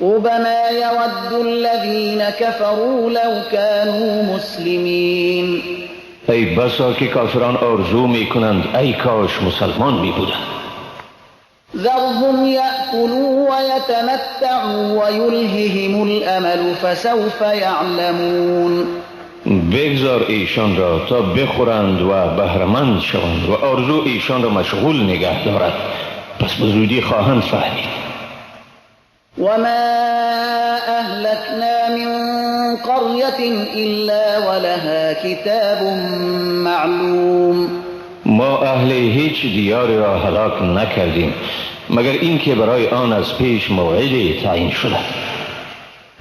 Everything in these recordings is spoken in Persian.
ربما يود الذين كفروا لو كانوا مسلمين. ای بسا که کافران آرزو می کنند ای کاش مسلمان می بودند. ذرهم یأکلوا ویتمتعوا ویلههم الامل فسوف یعلمون. بگذار ایشان را تا بخورند و بهره‌مند شوند و آرزو ایشان را مشغول نگه دارد، پس به زودی خواهند فهمید. وما أهلكنا من قرية إلا ولها كتاب معلوم. ما اهل هیچ دیاری را هلاک نکردیم مگر اینکه برای آن از پیش موعدی تعیین شده.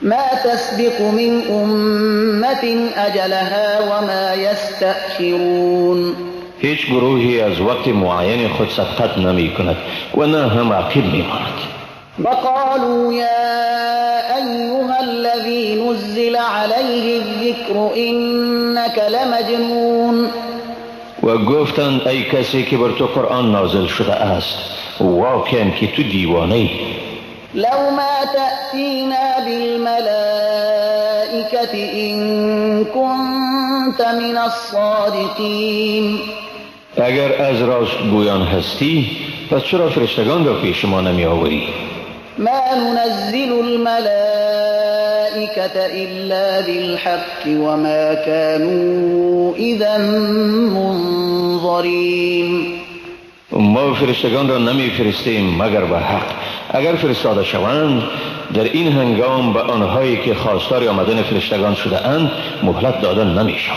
ما تسبق من امة اجلها وما یستأخرون. هیچ گروهی از وقت معین خود سبقت نمی کند و نه هم عقب می ماند. وقالوا يا أيها الذي نزل عليه الذكر إنك لمجنون. و گفتند ای کسی که بر تو قرآن نازل شده است، واقعا که تو دیوانه ای. لو ما تأتینا بالملائکة إن كنت من الصادقین. اگر از راست گویان هستی پس چرا فرشتگان را پیش ما نمی آوری؟ ما ننزل الملائکة إلا بالحق وما كانوا إذا منظرین. ما فرشتگان را نمی فرستیم مگر به حق. اگر فرستاده شوند در این هنگام به آنهایی که خواستار آمدن فرشتگان شده اند مهلت دادن نمی شود.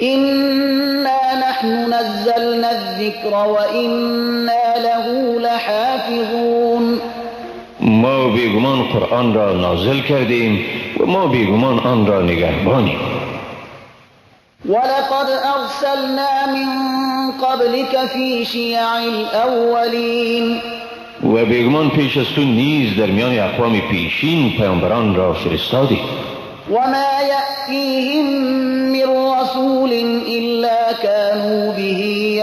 إنا نحن نزلنا الذکر وإنا له لحافظون. ما بیگمان قرآن را نازل کردیم و ما بیگمان آن را نگهبانیم. ولقد ارسلنا من قبلك في شیع الاولین. و بیگمان پیش از تو نیز در میان اقوام پیشین پیامبران را فرستادیم. وما یأتیهم من رسول الا كانوا به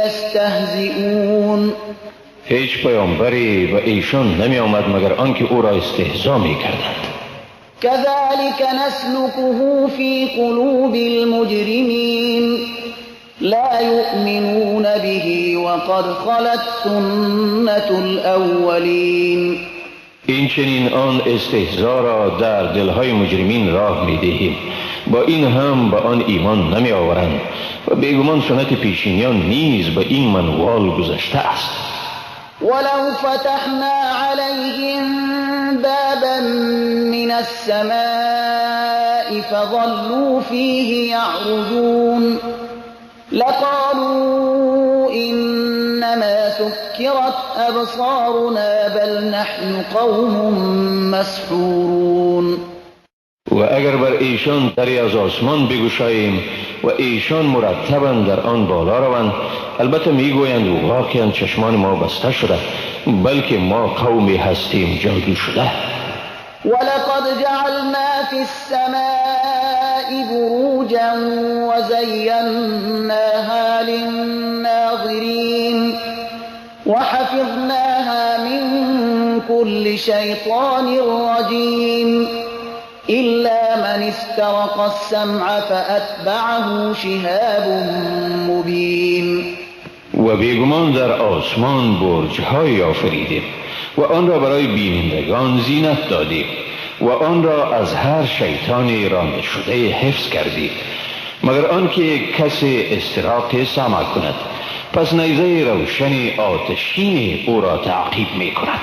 یستهزئون. هیچ پیامبری به ایشان نمی آمد مگر آنکه او را استهزا می کردند. كذلك نسلكه في قلوب المجرمين لا يؤمنون به وقد خلت سنة الأولين. این چنین آن استهزا را در دلهای مجرمین راه می دهیم، با این هم به آن ایمان نمی آورند و بیگمان سنت پیشینیان نیز به این منوال گذشته است. ولو فتحنا عليهم بابا من السماء فظلوا فيه يعرجون لقالوا إنما سكرت أبصارنا بل نحن قوم مسحورون. و اگر بر ایشان دری از آسمان بگشاییم و ایشان مرتبا در آن بالا روند، البته میگویند واقعا چشمان ما بسته شده، بلکه ما قومی هستیم جادو شده. ولقد جعلنا فی السماء بروجا وزیناها للناظرین وحفظناها من كل شیطان رجیم إلا من استرق السمع فأتبعه شهاب مبین. و بیگمان در آسمان برج‌های آفریدیم و آن را برای بینندگان زینت دادیم و آن را از هر شیطانی رانده شده حفظ کردیم، مگر آنکه کسی استراق سمع کند، پس نیزه روشن آتشین او را تعقیب می کند.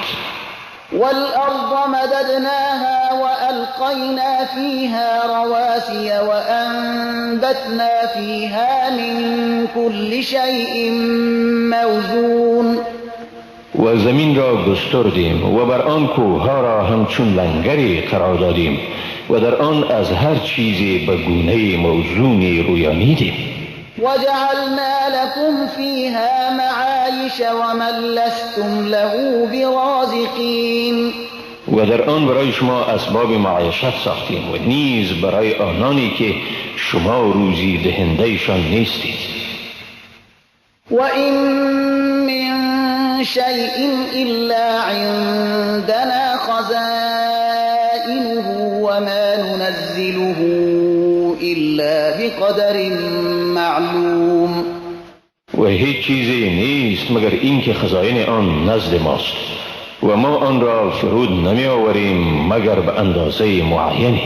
والأرض مددناها وألقينا فيها رواسي وأنبتنا فيها من كل شيء موزون. و زمین را گستردیم و بر آن کوهها را همچون لنگری قرار دادیم و در آن از هر چیزی به گونه موزونی رویانیدیم. وجعلنا لكم فيها معايش ومن لستم له برازقين. و در آن برای شما اسباب معیشت ساختیم و نیز برای آنانی که شما روزی دهندهشان نیستید. وإن من شيء إلا عندنا خزائنه خزائنه وما ننزله إلا بقدر معلوم. و هیچ چیزی نیست مگر اینکه خزائن آن نزد ماست و ما آن را فرود نمی آوریم مگر به اندازه معینی.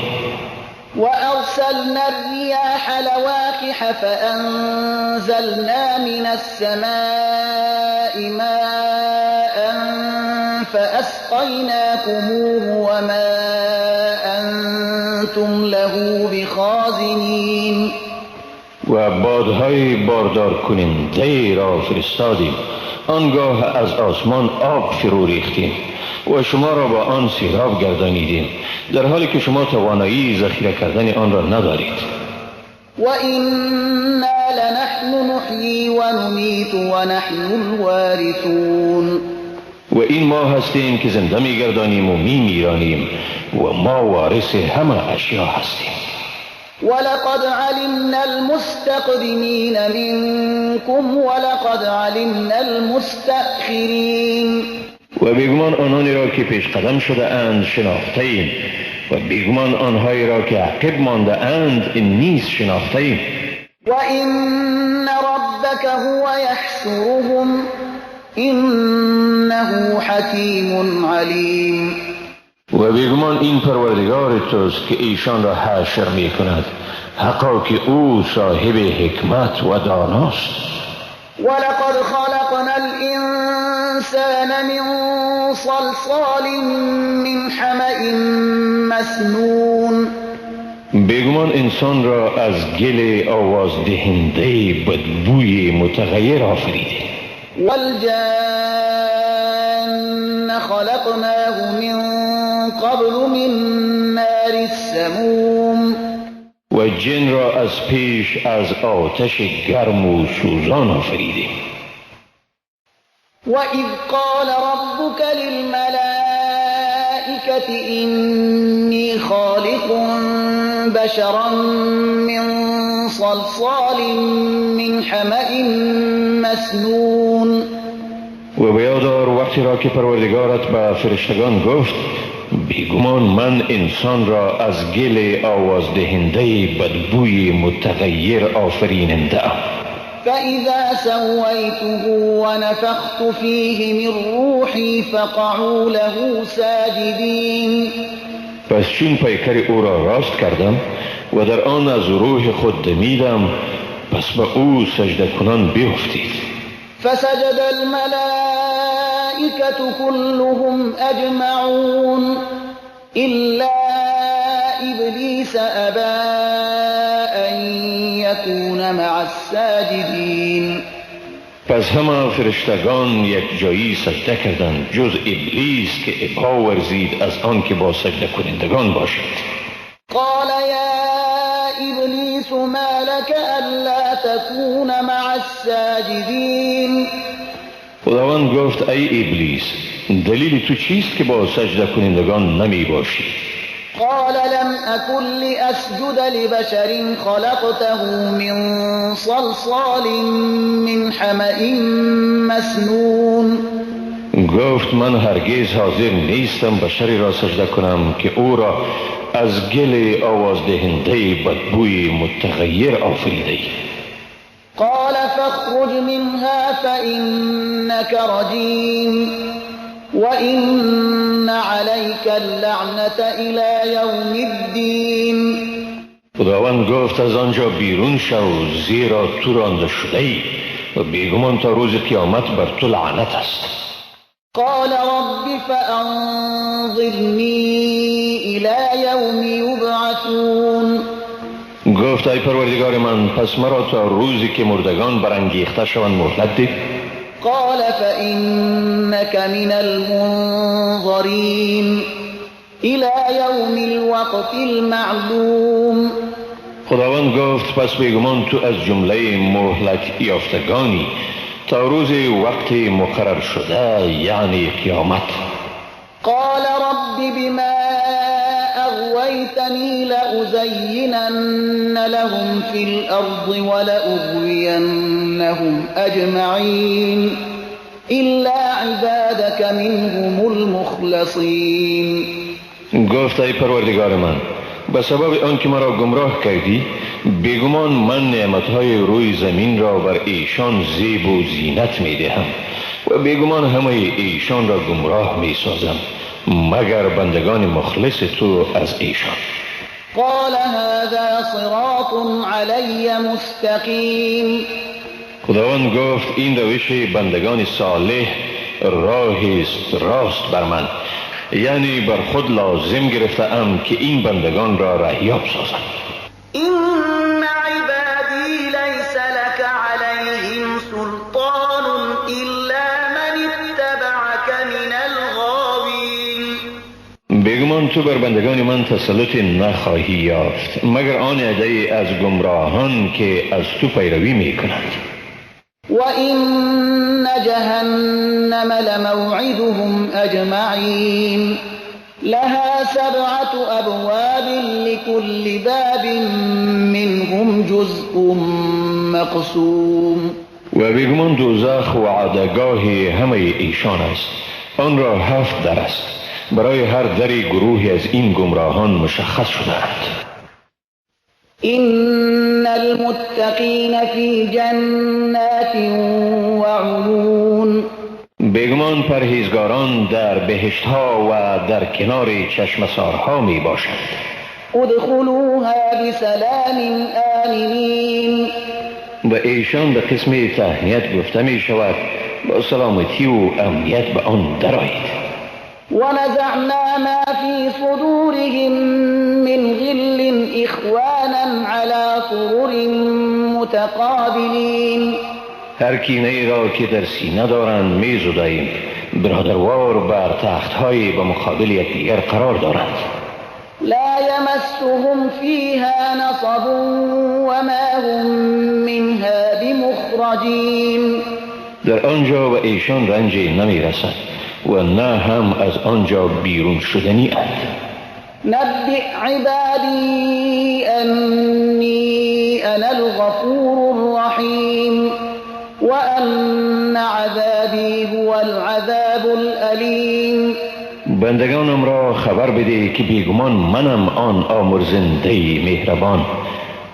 وأرسلنا الرياح لواقح فأنزلنا من السماء ماء فأسقيناكموه وما أنتم له بخازنين. و بادهای باردار کننده را فرستادیم، آنگاه از آسمان آب فرو ریختیم و شما را با آن سیراب گردانیدیم، در حالی که شما توانایی ذخیره کردن آن را ندارید. و اینا لنحن نحیی و نمیت و نحن الوارثون. و این ما هستیم که زنده میگردانیم و میمیرانیم و ما وارث همه اشیا هستیم. ولقد علمنا المستقدمین منكم ولقد علمنا المستأخرین. و بیگمان آنانی را که پیش قدم شده اند شناخته ایم و بیگمان آنهایی را که عقب مانده اند نیز شناخته ایم. و این ربک هو یحشرهم انه حکیم علیم. و بیگمان این پروردگار توست که ایشان را حشر می کند، حقا که او صاحب حکمت و داناست. ولقد خلقنا الانسان من صلصال من حمأ مسنون. بیگمان انسان را از گل آواز دهنده بدبوی متغیر آفریده. والجان خلقناه من قبل من نار السموم. و جن را از پیش از آتش گرم و سوزان آفریدیم. و اذ قال ربک للملائکة انی خالق بشرا من صلصال من حمأ مسنون. و بیادار وقتی را که پروردگارت به فرشتگان گفت بیگمان من انسان را از گل آواز دهنده بدبوی متغیر آفریننده ام. فإذا سويته ونفخت فيه من روحي فقعوا له ساجدين. پس چون پیکر او را راست کردم و در آن از روح خود دمیدم، پس به او سجده کنان بیفتید. فسجد الملائكة كلهم أجمعون إلا إبليس أبى أن يكون مع الساجدين. پس همه فرشتگان یک جایی سجده کردند جز ابلیس که ابا ورزید از آن که با سجده کنندگان باشد. قال یا ابلیس ما لك الا تكون مع الساجدین. خداوند گفت ای ابلیس، دلیل تو چیست که با سجده کنندگان نمی باشی؟ قال لم أكن لأسجد لبشر خلقته من صلصال من حمأ مسنون. گفت من هرگز حاضر نیستم بشری را سجده کنم که او را از گل آواز دهنده بدبوی متغیر آفریده ای. قال فاخرج منها فإنك رجیم وَإِنَّ عَلَيْكَ اللَّعْنَةَ إِلَى يَوْمِ الدِّينِ. خداوند گفت از آنجا بیرون شو، زیرا تو رانده شده ای و بیگمان تا روز قیامت بر تو لعنت است. قال رب فأنظرنی إلى یوم یبعثون. گفت ای پروردگار من، پس مرا تا روزی که مردگان برانگیخته شوند مهلت ده. قال فإنك من المنظرين إلى يوم الوقت المعلوم. خداوند گفت پس بیگمان تو از جمله مهلت یافتگانی تا روز وقت مقرر شده، یعنی قیامت. قال رب بما أغويتني لأزينن لهم في الأرض ولأغوينهم أجمعين إلا عبادك منهم المخلصين. گفت ای پروردگار من، به سبب آنکه مرا گمراه کردی بیگمان من نعمتهای روی زمین را بر ایشان زیب و زینت می دهم و بیگمان همه ایشان را گمراه می سازم مگر بندگان مخلص تو از ایشان. قال هذا صراط علی مستقیم. خداوند گفت این روش بندگان صالح راهی است راست بر من، یعنی بر خود لازم گرفته ام که این بندگان را رهیاب سازم. این عبادی لیس لك علیهم سلطان الا من اتبعك من الغاوین. بیگمان تو بر بندگان من تسلط نخواهی یافت مگر آن عده‌ای از گمراهان که از تو پیروی میکنند. وَإِنَّ جَهَنَّمَ لَمَوْعِدُهُمْ أَجْمَعِينَ لَهَا سَبْعَةُ أَبْوَابٍ لِكُلِّ بَابٍ مِّنْهُمْ جُزْءٌ مَّقْسُومٌ. و بیگمان دوزخ وعدگاه همه ایشان است، آن را 7 در است، برای هر دری گروهی از این گمراهان مشخص شده‌اند. إن المتقین فی جنات وعیون. بیگمان پرهیزگاران در بهشت‌ها و در کنار چشمه‌سارها می باشند. ادخلوها بسلام آمنین. و ایشان به قسم تهنیت گفته می شود با سلامتی و امنیت به آن درآیید. ونزعنا ما في صدورهم من غل إخوانا على سرر متقابلين. هر کینه ای را که در سینه دارند می زداییم، برادروار بر تختهای به مقابل یکدیگر قرار دارند. لا يمسهم فيها نصب وما هم منها بمخرجين. در آنجا و ایشان رنج نمی رسد و نه هم از آنجا بیرون شدنی اند. نبئ عبادی انی انا الغفور الرحیم وان عذابی هو العذاب الالیم. بندگانم را خبر بده که بیگمان منم آن آمرزنده مهربان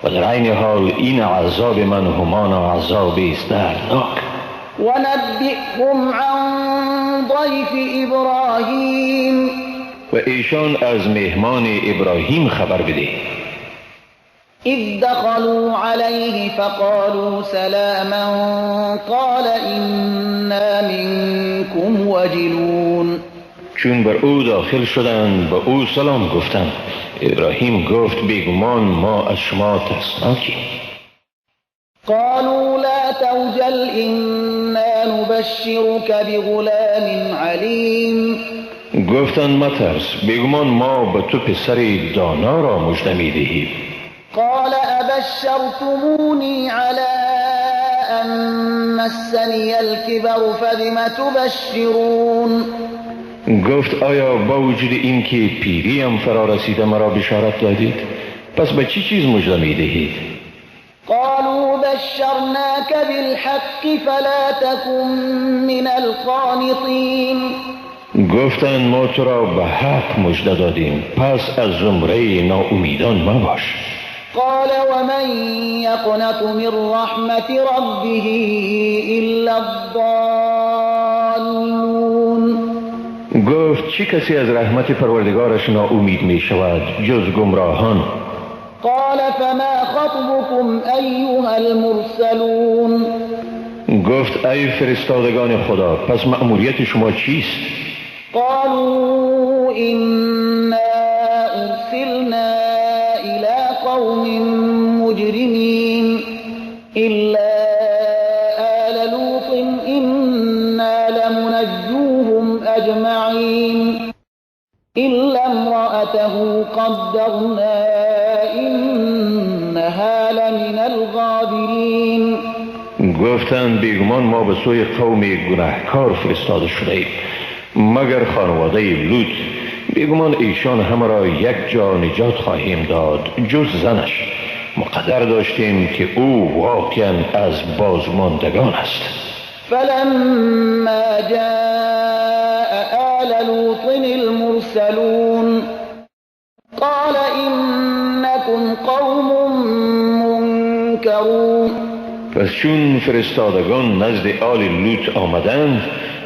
و در عین حال این عذاب من همان عذاب است دردناک. ونبئهم عن ضیف ابراهیم. و ایشان از مهمان ابراهیم خبر بده. اذ دخلوا علیه فقالوا سلاما قال انا منکم وجلون. چون بر او داخل شدند به او سلام گفتند. ابراهیم گفت بیگمان ما از شما ترسناکیم. قالوا لا توجل إنا نبشرك بغلام علیم. گفتند مترس، بیگمان ما به تو پسر دانا را مژده می‌دهیم. قال أبشرتموني على أن مسني الكبر فبم تبشرون. گفت آیا با وجود این که پیریم فرا رسیده مرا بشارت دادید؟ پس به چی چیز مژده می‌دهید؟ قالوا بشرناك بالحق فلا تكن من القانطين. گفتند ما تو را به حق مژده دادیم، پس از زمره ناامیدان مباش. قال ومن يقنط من رحمة ربه إلا الضالون. گفت چه کسی از رحمت پروردگارش ناامید می شود جز گمراهان؟ قال فما خطبكم أيها المرسلون. گفت ای فرستادگان خدا، پس مأموریت شما چیست؟ قالوا إنا أرسلنا إلى قوم مجرمين إلا آل لوط إنا لمنجوهم أجمعين إلا امرأته قدرنا إنها لمن الغابرين. گفتند بیگمان ما به سوی قوم گناهکار فرستاده شده ایم مگر خانواده لوط، بیگمان ایشان همه را یک جا نجات خواهیم داد جز زنش، مقدر داشتیم که او واقعا از بازماندگان است. فلما جاء آل لوط المرسلون. قوم منكرون. پس چون فرستادگان نزد آل لوط آمدند،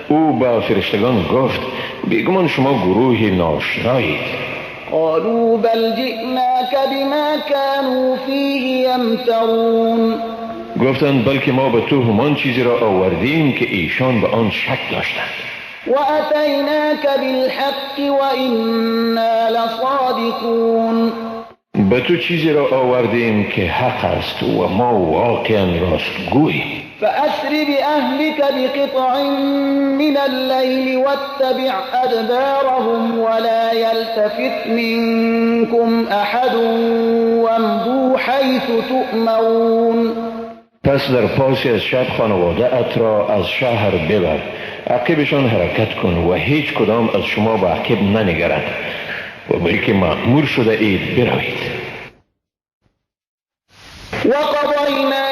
او با فرشتگان گفت بیگمان شما گروه ناشنایید. قالوا بل جئناك بما كانوا فيه يمترون. گفتند بلکه ما به تو همان چیزی را آوردیم که ایشان به آن شک داشتند. وأتيناك بالحق وإنا لصادقون. به تو چیزی را آوردیم که حق است و ما واقعا راستگوییم. فأسر بأهلك بقطع من الليل واتبع أدبارهم ولا يلتفت منكم أحد وامضوا حيث تؤمرون. پس در پاسی از شب خانواده ات را از شهر ببر، عقبشان حرکت کن و هیچ کدام از شما به عقب ننگرد و بلکه مأمور شده اید بروید. وقضینا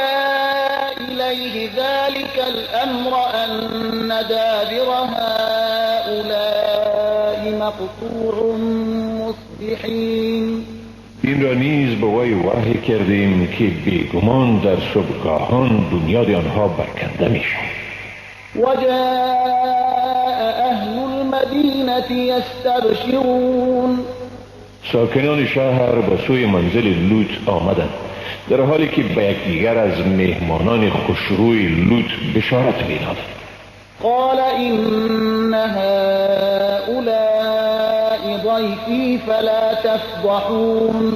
إليه ذلك الأمر أن دابر هؤلاء مقطوع مصبحين. این را نیز به وی وحی کردیم که بیگمان در صبحگاهان بنیاد آنها برکنده می شود. وجاء أهل المدینة یستبشرون. ساکنان شهر به سوی منزل لوط آمدند، در حالی که به یکدیگر از مهمانان خوشروی لوط بشارت می‌دادند. قال إن هؤلاء ضيفي فلا تفضحون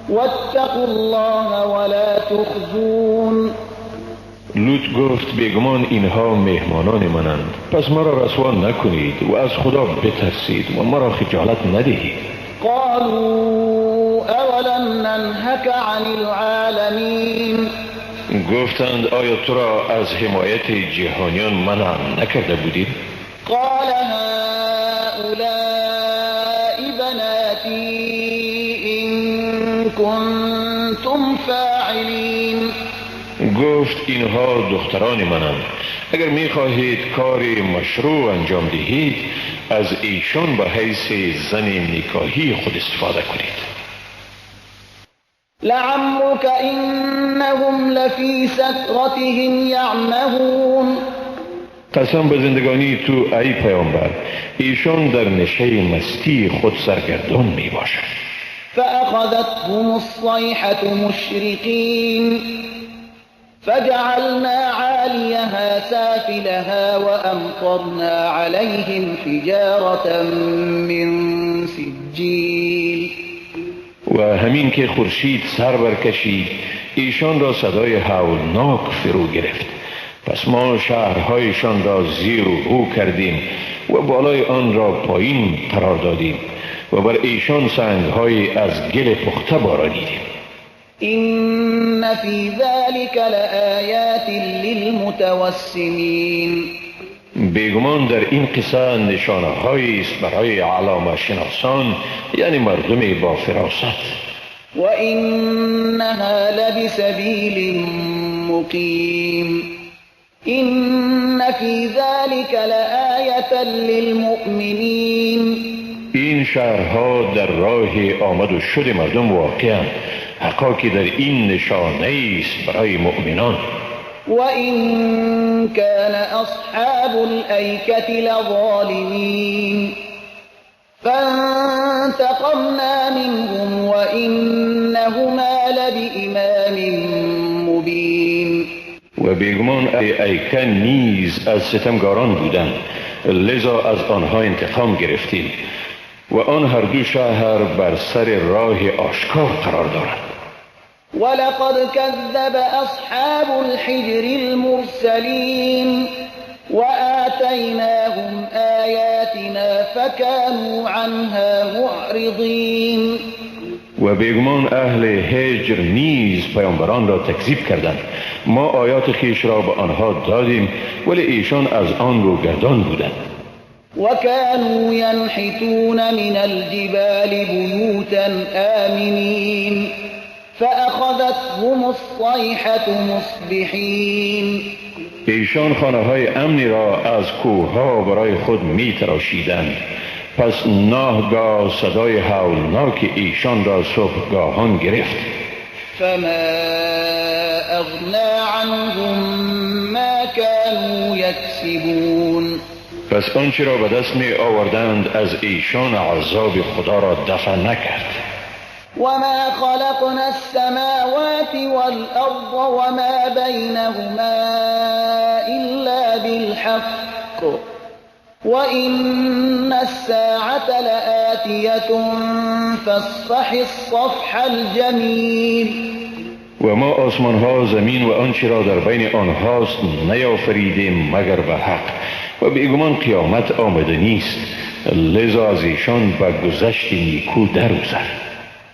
واتقوا الله ولا تخزون. لوط گفت بیگمان اینها مهمانان منند، پس مرا رسوا نکنید و از خدا بترسید و مرا خجالت ندهید. قالوا اولم ننهک عن العالمین. گفتند آیا تو را از حمایت جهانیان منع نکرده بودیم؟ قال هؤلاء بناتی إن کنتم فاعلین. گفت اینها دختران منند، اگر میخواهید کار مشروع انجام دهید از ایشان به حیث زن نکاحی خود استفاده کنید. لعمرك إنهم لفی سکرتهم یعمهون. قسم به زندگانی تو ای پیامبر، ایشان در نشه مستی خود سرگردان می باشند. فأخذتهم الصیحة مشرقین فجعلنا عالیها سافلها وأمطرنا عليهم حجارة من سجیل. و همین که خورشید سر برکشید ایشان را صدای هولناک فرو گرفت. پس ما شهرهایشان را زیر و رو کردیم و بالای آن را پایین قرار دادیم و بر ایشان سنگهای از گل پخته بارانیدیم. إن في ذلك لآیات للمتوسمین. بیگمان در این قصه نشانه هایی است برای علامه شناسان، یعنی مردم با فراست. و انها لبسبیل مقیم. إن في ذلك لآیة للمؤمنین. این شهرها در راه آمد و شد مردم واقعا، حقا که در این نشانه است برای مؤمنان. وإن كان أصحاب الأيكة لظالمين فانتقمنا منهم وإنهما لبإمام مبين. و بیگمان ایکه نیز از ستمگاران بودند، لذا از آنها انتقام گرفتیم و آن هر دو شهر بر سر راه آشکار قرار دارند. ولقد كذب أصحاب الحجر المرسلين وآتيناهم آياتنا فكانوا عنها معرضين. و بیگمان اهل هجر نیز پیامبران را تکذیب کردند. ما آیات خویش را به آنها دادیم ولی ایشان از آن رو گردان بودند. وكانوا ينحتون من الجبال بيوتا آمنين فأخذتهم الصيحة مصبحين. ایشان خانه های امنی را از کوهها برای خود می تراشیدند. پس ناگاه صدای هولناک ایشان را صبحگاهان گرفت. فما اغنى عنهم ما كانوا یکسبون. پس آنچه را به دست می آوردند از ایشان عذاب خدا را دفع نکرد. وما خلقنا السماوات والأرض وما بينهما إلا بالحق وإن الساعة لآتية فاصفح الصفح الجميل. و ما آسمان ها، زمین و آنچه را در بین آنهاست نیافریدیم مگر به حق، و بیگمان قیامت آمده نیست، لذا از ایشان به گذشت نیکو درگذر.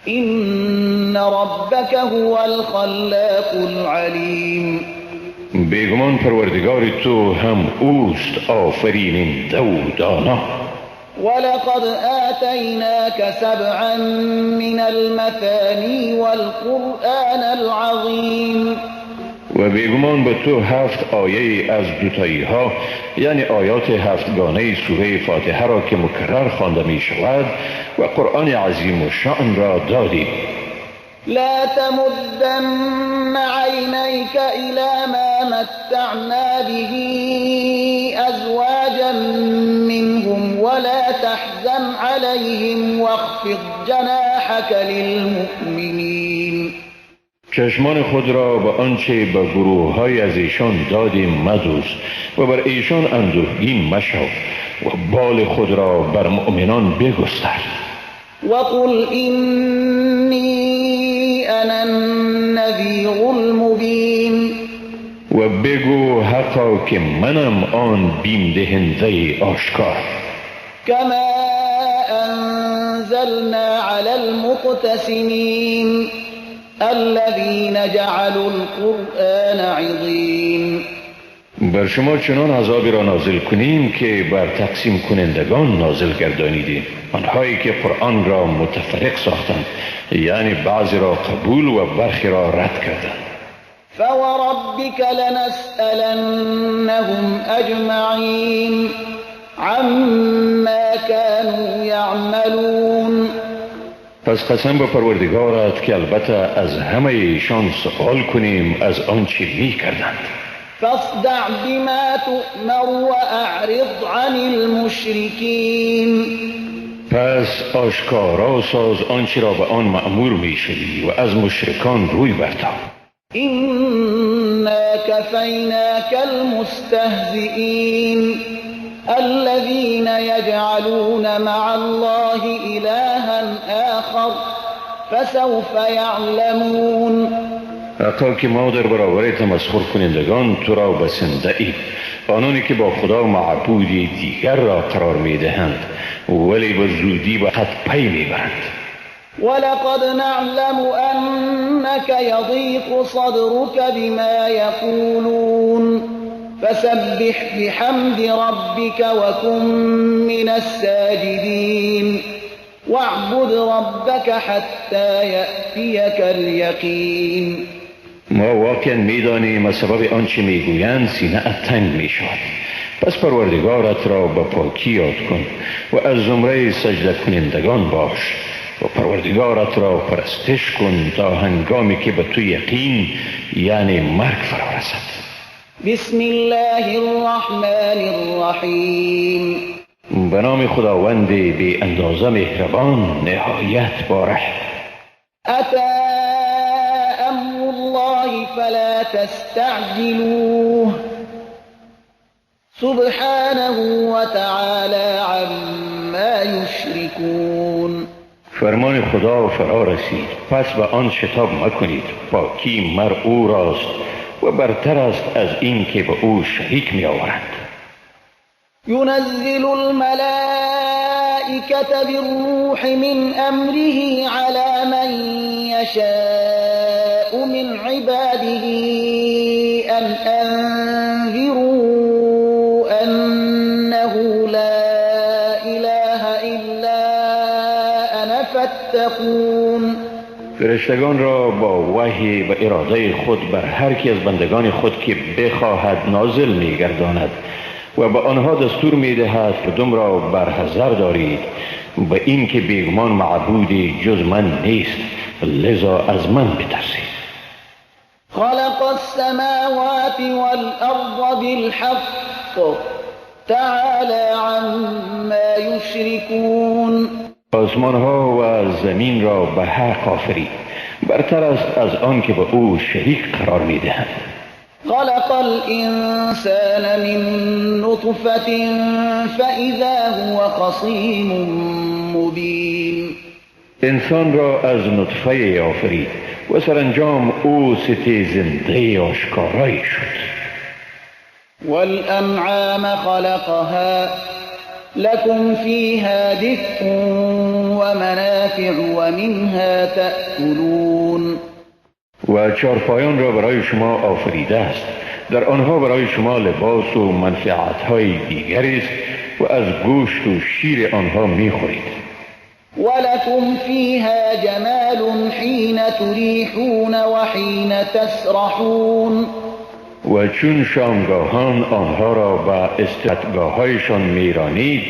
إن ربك هو الخلاق العليم. بیگمان پروردگار تو هم اوست آفریننده و دانا. ولقد آتيناك سبعا من المثاني والقرآن العظيم. و بیگمان به تو 7 آیه از دوتایی ها، یعنی آیات هفتگانه سوره فاتحه را که مکرر خوانده می شود و قرآن عظیم و شأن را دادیم. لا تمدن عینیک الی ما متعنا به ازواجا منهم ولا تحزن علیهم واخفض جناحک للمؤمنین. چشمان خود را به آنچه به گروه های از ایشان دادیم مدوز و بر ایشان اندوهگین مشو و بال خود را بر مؤمنان بگستر. وقل اینی انا النذیر المبین. و بگو حقا که منم آن بیم دهنده آشکار. کما انزلنا علی المقتسمین الذين جعلوا القرآن عضین. بر شما چنان عذابی را نازل کنیم که بر تقسیم کنندگان نازل گردانیدیم، آنهایی که قرآن را متفرق ساختند، یعنی بعضی را قبول و برخی را رد کردند. فوربك لنسألنهم اجمعین عما كانوا یعملون. پس قسم به پروردگارت که البته از همه ایشان سؤال کنیم از آنچه می کردند. فاصدع بما تؤمر واعرض عن المشرکین. پس آشکارا ساز آنچه را به آن مأمور می شوی و از مشرکان روی برتاب. إنا کفیناک المستهزئین الذين يجعلون مع الله إلها آخر فسوف يعلمون. حتی که ما در برابر تمسخر کنندگان تو را بسنده ایم، آنانی که با خدا معبودی دیگر را قرار می دهند ولی به زودی به خط پی می برند. ولقد نعلم أنك يضيق صدرك بما يقولون فسبح بحمد ربك وكن من الساجدين واعبد ربك حتى يأتيك اليقين. ما واقعا میدانیم از سبب آنچه میگویند سینه ات تنگ میشود، پس پروردگارت را به پاکی یاد کن و از زمره سجده کنندگان باش و پروردگارت را پرستش کن تا هنگامی که به تو یقین یعنی مرگ فرا رسد. بسم الله الرحمن الرحیم. به نام خداوند بی اندازه مهربان نهایت باره. اتی امر الله فلا تستعجلوه سبحانه وتعالی عما یشرکون. فرمان خدا فرا رسید، پس به آن شتاب مکنید. پاکی مر او راست و برتر است از این که به او شریک می آورند. ينزل الملائكة بالروح من أمره على من يشاء من عباده أن أنذروا أنه لا إله إلا أنا فاتقون. فرشتگان را با وحی و اراده خود بر هر کی از بندگان خود که بخواهد نازل می‌گرداند و به آنها دستور میدهد که مردم را برحذر دارید به این که بیگمان معبودی جز من نیست، لذا از من بترسید. خلق السماوات والأرض بالحق تعالى عما يشركون. آسمان ها و زمین را به حق آفرید، برتر است از آن که به او شریک قرار میدهند. خلق الانسان من نطفة فإذا هو خصیم مبین. انسان را از نطفه آفرید و سرانجام او ستیزنده آشکارایی شد. والأنعام خلقها لكم فيها دفء ومنافع ومنها تأكلون. و چارپایان را برای شما آفریده است، در آنها برای شما لباس و منفعت‌های دیگری است و از گوشت و شیر آنها می‌خورید. ولكم فيها جمال حين تريحون وحين تسرحون. و چون شامگاهان آنها را به استراحتگاه‌هایشان میرانید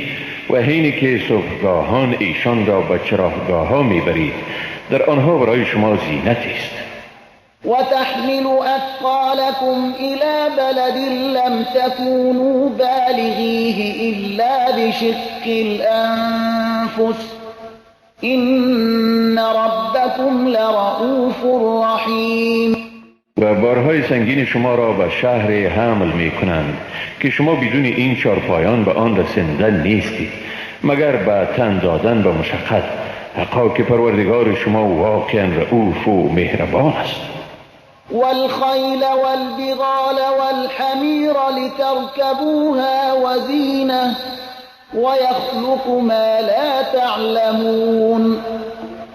و حینی که صبحگاهان ایشان را به چراگاه‌ها میبرید، در آنها برای شما زینت است. وتحمل أثقالكم إلى بلد لم تكونوا بالغيه إلا بشق الأنفس إن ربكم لرؤوف رحيم. و بارهای سنگین شما را به شهر حمل می کنند که شما بدون این چارپایان به آن رسنده نیستید، مگر به تن دادن به مشقت. حقا که پروردگار شما واقعا رؤوف و مهربان است. والخیل والبغال والحمیر لترکبوها وزینة ویخلق ما لا تعلمون.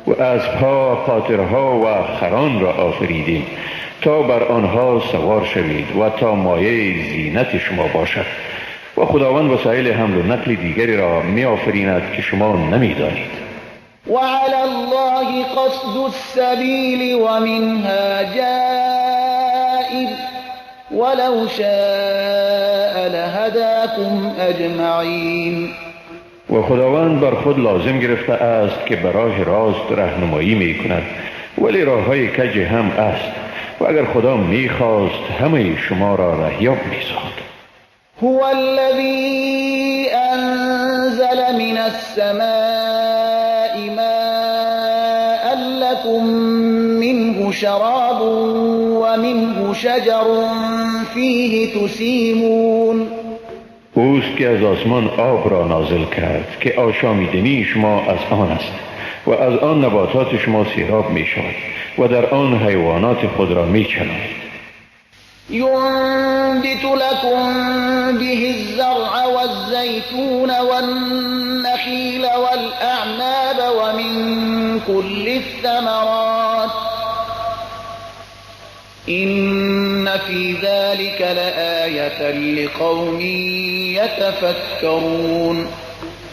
و اسبها، قاطرها و خران را آفریدیم تا بر آنها سوار شوید و تا مایه زینت شما باشد، و خداوند وسایل حمل و نقل دیگری را می آفریند که شما نمی دانید. وعلى الله قصد السبیل ومنها جائر ولو شاء لهداكم اجمعین. و خداوند بر خود لازم گرفته است که به راه راست راهنمایی می کند، ولی راه های کج هم است، و اگر خدا می خواست همه شما را رهیاب می ساخت. هو الذی انزل من السماء ماء لكم منه شراب ومنه شجر فیه تسیمون. اوست که از آسمان آب را نازل کرد که آشامیدنی شما از آن است و از آن نباتات شما سیراب می شود و در آن حیوانات خود را می چرانید. ينبت لكم به الزرع والزيتون والنخيل والأعناب ومن كل الثمرات إن في ذلك لآية لقوم يتفكرون.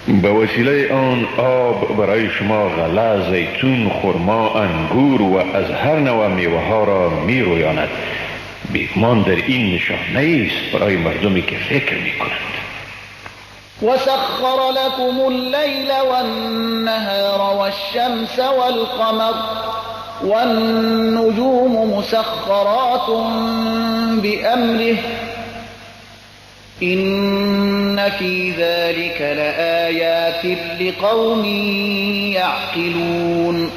به وسیله آن آب برای شما غله، زیتون، خرما، انگور و از هر نوع میوه ها را می رویاند. بیگمان در این نشانه است برای مردمی که فکر می کنند. وسخر لكم الليل والنهار والشمس والقمر والنجوم مسخرات بأمره إن في ذلك لآيات لقوم يعقلون.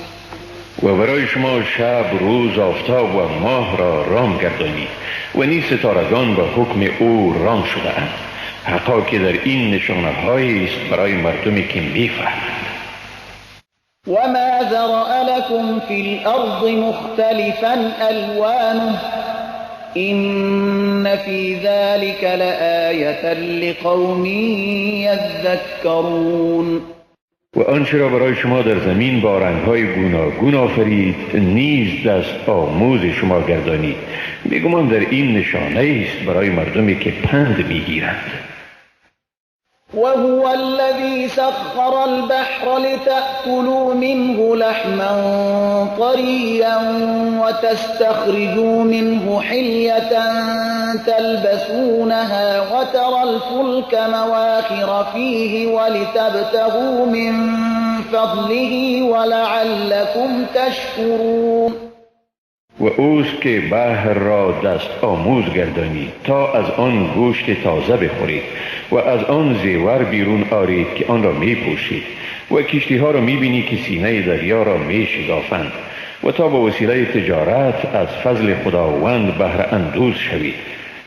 و برای شما شب، روز، آفتاب و ماه را رام گردانید و نیز ستارگان به حکم او رام شده اند. حقا که در این نشانه هایی است برای مردمی که میفهمند. وما ذرأ لكم في الأرض مختلفا ألوانه إن في ذلك لآية لقوم يذكرون. و آنچه را برای شما در زمین با رنگ‌های گوناگون آفرید نیز دست آموز شما گردانید. بیگمان در این نشانه است برای مردمی که پند میگیرند. وهو الذي سخر البحر لتأكلوا منه لحما طريا وتستخرجوا منه حلية تلبسونها وترى الفلك مواخر فيه ولتبتغوا من فضله ولعلكم تشكرون. و اوست که بحر را دست آموز گردانید تا از آن گوشت تازه بخورید و از آن زیور بیرون آرید که آن را می پوشید و کشتی ها را می بینی که سینه دریا را می شگافند و تا با وسیله تجارت از فضل خداوند بهره اندوز شوید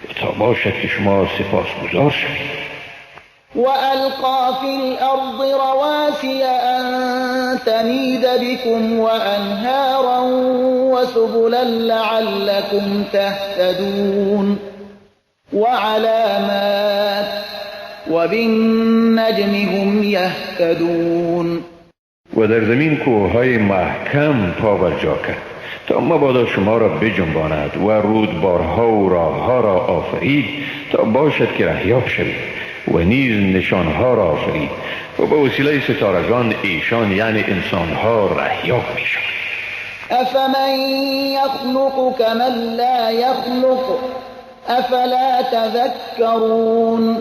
و تا باشد که شما سپاسگزار شوید. وألقى في الأرض رواسي أن تميد بكم وأنهارا وسبلا لعلكم تهتدون وعلامات وبالنجم هم يهتدون. و در زمین کوههای محکم پا بر جا کرد تا مبادا شما را بجنباند و رودبارها و راهها را آفرید تا باشد که رهیاب شوید و نیز نشانها را آفرید و با وسیله ستارگان ایشان یعنی انسانها رهیاب می شوند. افمن یخلق کمن لا یخلق افلا تذکرون.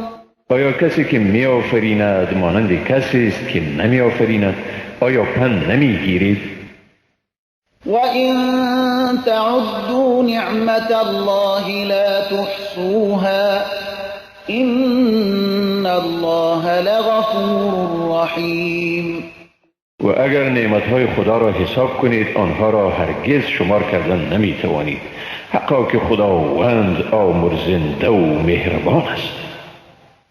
آیا کسی که می آفریند مانند کسی است که نمی آفریند؟ آیا پند نمی گیرید؟ وَإِن تعدوا نعمة الله لا تحصوها إن الله لغفور رحیم. و اگر نعمتهای خدا را حساب کنید آنها را هرگز شمار کردن نمی توانید. حقا که خداوند آمرزنده و مهربان است.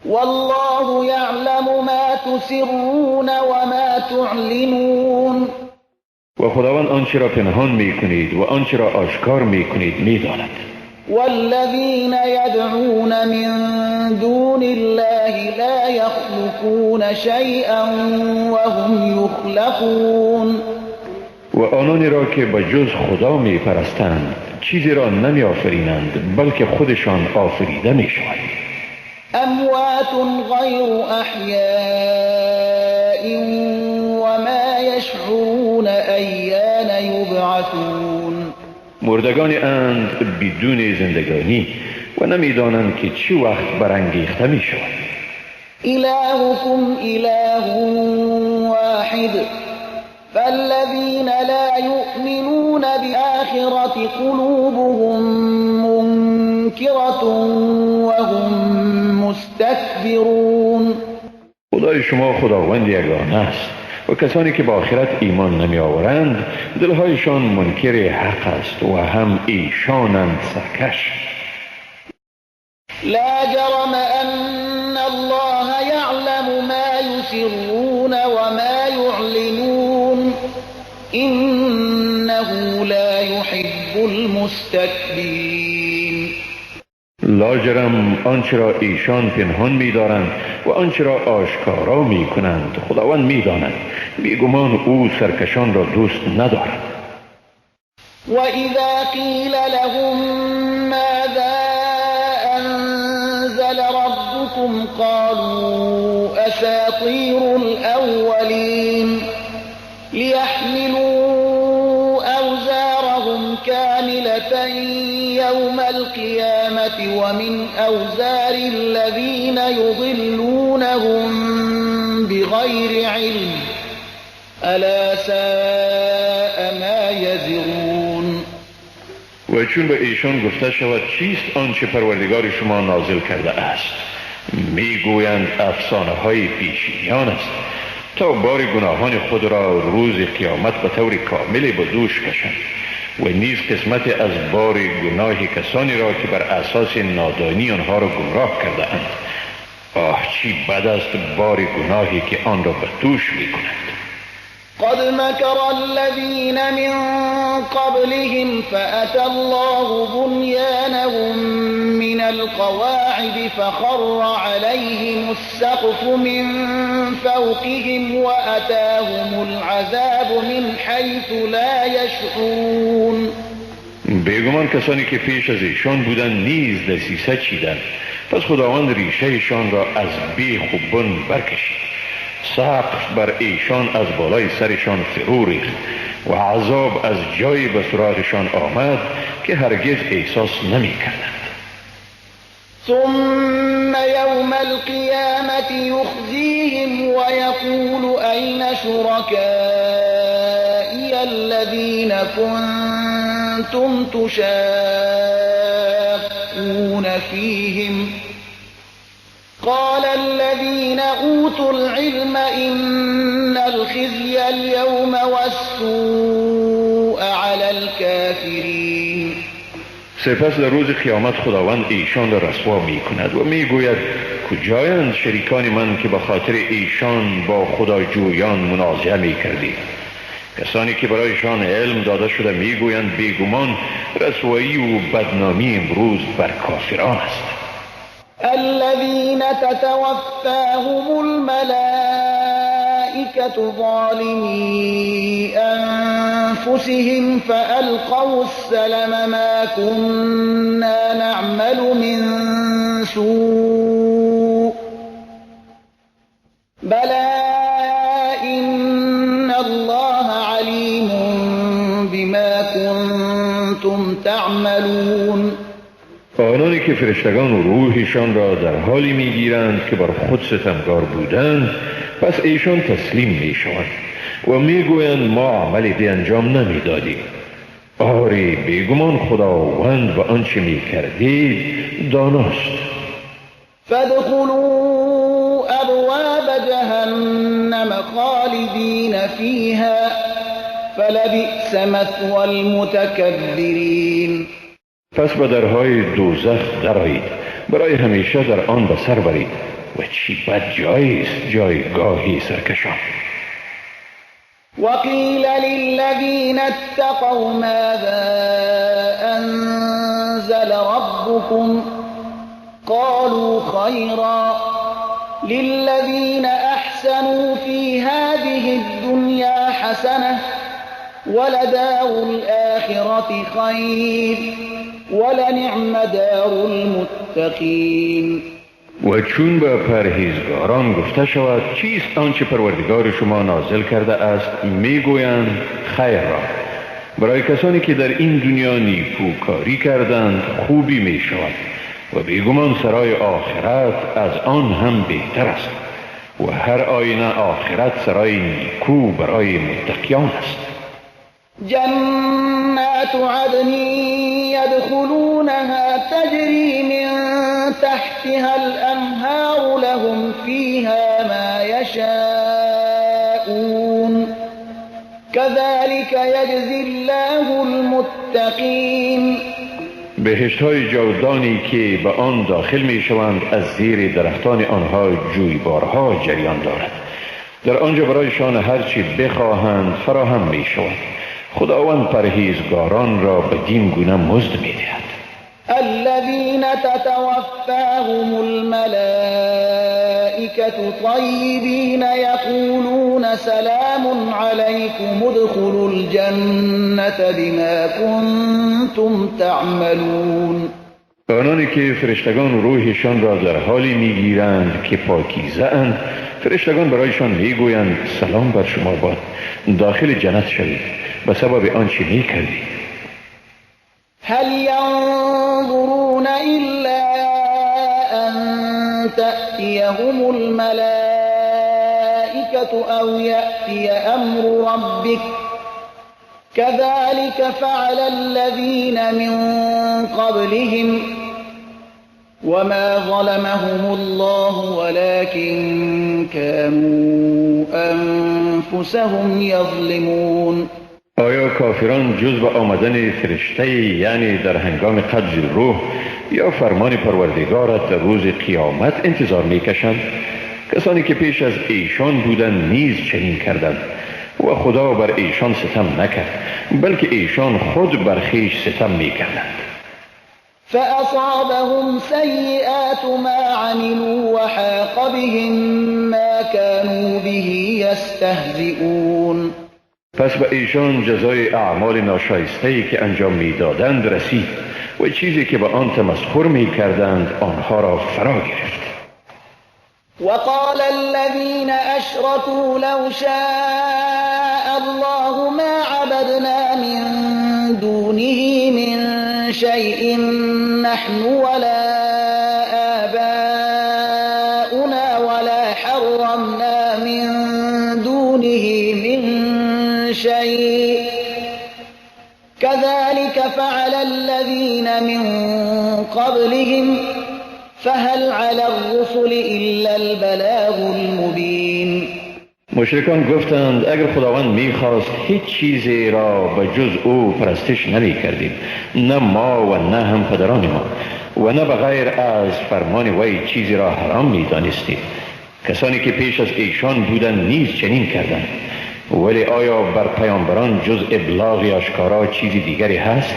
والله یعلم ما تسرون وما تعلنون. و خداوند آنچه را پنهان می کنید و آنچه را آشکار می کنید می داند. والذین یدعون من دون الله لا یخلقون شیئا وهم یخلقون. و آنانی را که به جز خدا می پرستند چیزی را نمی آفرینند بلکه خودشان آفریده می شوند. اموات غیر احیاء وما یشعرون ایان یبعثون. مردگان اند بدون زندگانی و نمیدانند که چه وقت برانگیخته می شوند. الهکم اله واحد فالذین لا یؤمنون بالآخرة قلوبهم منکرة وهم مستکبرون. خدای شما خداوند یگانه است و کسانی که با آخرت ایمان نمی آورند دلهایشان منکر حق است و هم ایشانند سرکش. لا جرم ان الله یعلم ما یسرون وما یعلنون انه لا یحب المستکبرین. لاجرم آنچه را ایشان پنهان می‌دارند و آنچه را آشکارا می‌کنند خداوند می‌داند. بیگمان او سرکشان را دوست ندارد. و اذا قیل لهم ماذا انزل ربكم قالوا اساطیر الاولین لیحملوا اوزارهم كاملة يوم القيامة ومن أوزار الذين يضلونهم بغير علم ألا ساء ما يزرون. و چون به ایشان گفته شود چیست آنچه پروردگار شما نازل کرده است، میگویند افسانه های پیشینیان است تا بار گناهان خود را روز قیامت به طور کامل به دوش کشند و نیز قسمت از بار گناه کسانی را که بر اساس نادانی آنها را گمراه کرده اند. آه چی بد است بار گناهی که آن را به دوش می کنند. قد مکر الذین من قبلهم فأتى الله بنیانهم من القواعد فخر عليهم السقف من فوقهم وأتاهم العذاب من حيث لا يشعرون. بیگمان کسانی که پیش از ایشان بودند نیز دسیسه چیدند، پس خداوند ریشهشان را از بیخ و بن برکشید. سقف بر ایشان از بالای سرشان فرو ریخت و عذاب از جایی به سراغشان آمد که هرگز احساس نمی کردند. ثم يوم القيامة يخزيهم ويقول أين شركائي الذين كنتم تشاقون فيهم قال الذين أوتوا العلم إن الخزي اليوم والسوء على الكافرين. سپس در روز قیامت خداوند ایشان را رسوا می کند و می گوید کجایند شریکان من که به خاطر ایشان با خداجویان منازعه می کردید؟ کسانی که برایشان علم داده شده می گویند بیگمان رسوایی و بدنامی امروز بر کافران است. الذين تتوفاهم الملائكة ظالمي أنفسهم فألقوا السلم ما كنا نعمل من سوء بلى إن الله عليم بما كنتم تعملون. آنانی که فرشتگان روحشان را در حالی میگیرند که بر خود ستمگار بودند، پس ایشان تسلیم میشوند و میگویند ما عملی به انجام نمیدادیم. آری بیگمان خداوند و آنچه میکردید داناست. فادخلوا ابواب جهنم خالدین فیها فلبئس مثوى المتکبرین. پس به درهای دوزخ درآیید، برای همیشه در آن به سر برید و چی بد جایی است جایگاهی سرکشان. وقیل للذین اتقوا ماذا انزل ربكم قالوا خیرا للذین احسنوا فی هذه الدنیا حسنة ولدار الآخرة خیر ولنعم دار المتقین. و چون به پرهیزگاران گفته شود چیست آنچه پروردگار شما نازل کرده است، میگویند خیر را. برای کسانی که در این دنیا نیکوکاری کردند خوبی می شود و بیگمان سرای آخرت از آن هم بهتر است و هر آینه آخرت سرای نیکو برای متقیان است. جنات عدن يدخلونها تجري من تحتها الأنهار لهم فيها ما يشاءون كذلك يجزي الله المتقين. بهشت های جاودانی که به آن داخل می شوند از زیر درختان آنها جویبارها جریان دارد. در آنجا برایشان هرچی بخواهند فراهم می شود. خداوند پرهیزگاران را به دین گونه مزد می دهد. الذين تتوفاهم الملائكة طيبين يقولون سلام عليكم ادخلوا الجنة بما كنتم تعملون. آنانی که فرشتگان روحشان را در حالی میگیرند که پاکیزه اند، فرشتگان برایشان میگویند سلام بر شما باد، داخل جنت شوید به سبب آنچه میکردید. هل ينظرون إلا أن تأتيهم الملائكة أو يأتي أمر ربك كذلك فعل الذين من قبلهم وما ظلمهم الله ولكن كانوا أنفسهم يظلمون. آیا کافران جز به آمدن فرشته، یعنی در هنگام قبض روح یا فرمان پروردگارت در روز قیامت انتظار میکشند؟ کسانی که پیش از ایشان بودند نیز چنین کردند و خدا بر ایشان ستم نکرد، بلکه ایشان خود بر خویش ستم میکردند. فأصابهم سيئات ما عملوا وحاق بهم ما كانوا به يستهزئون. پس به ایشان جزای اعمال ناشایسته‌ای که انجام می‌دادند رسید و چیزی که به آن تمسخر می‌کردند آنها را فرا گرفت. وقال الذين أشركوا لو شاء الله ما عبدنا من دونه من شيء نحن ولا آباؤنا ولا حرمنا من دونه من شيء كذلك فعل الذين من قبلهم فهل على الرسل إلا البلاغ المبين. مشرکان گفتند اگر خداوند میخواست هیچ چیزی را به جز او پرستش نمی کردیم، نه ما و نه هم پدران ما، و نه به غیر از فرمان وی چیزی را حرام می دانستیم. کسانی که پیش از ایشان بودند نیز چنین کردند. ولی آیا بر پیامبران جز ابلاغ آشکارا چیزی دیگری هست؟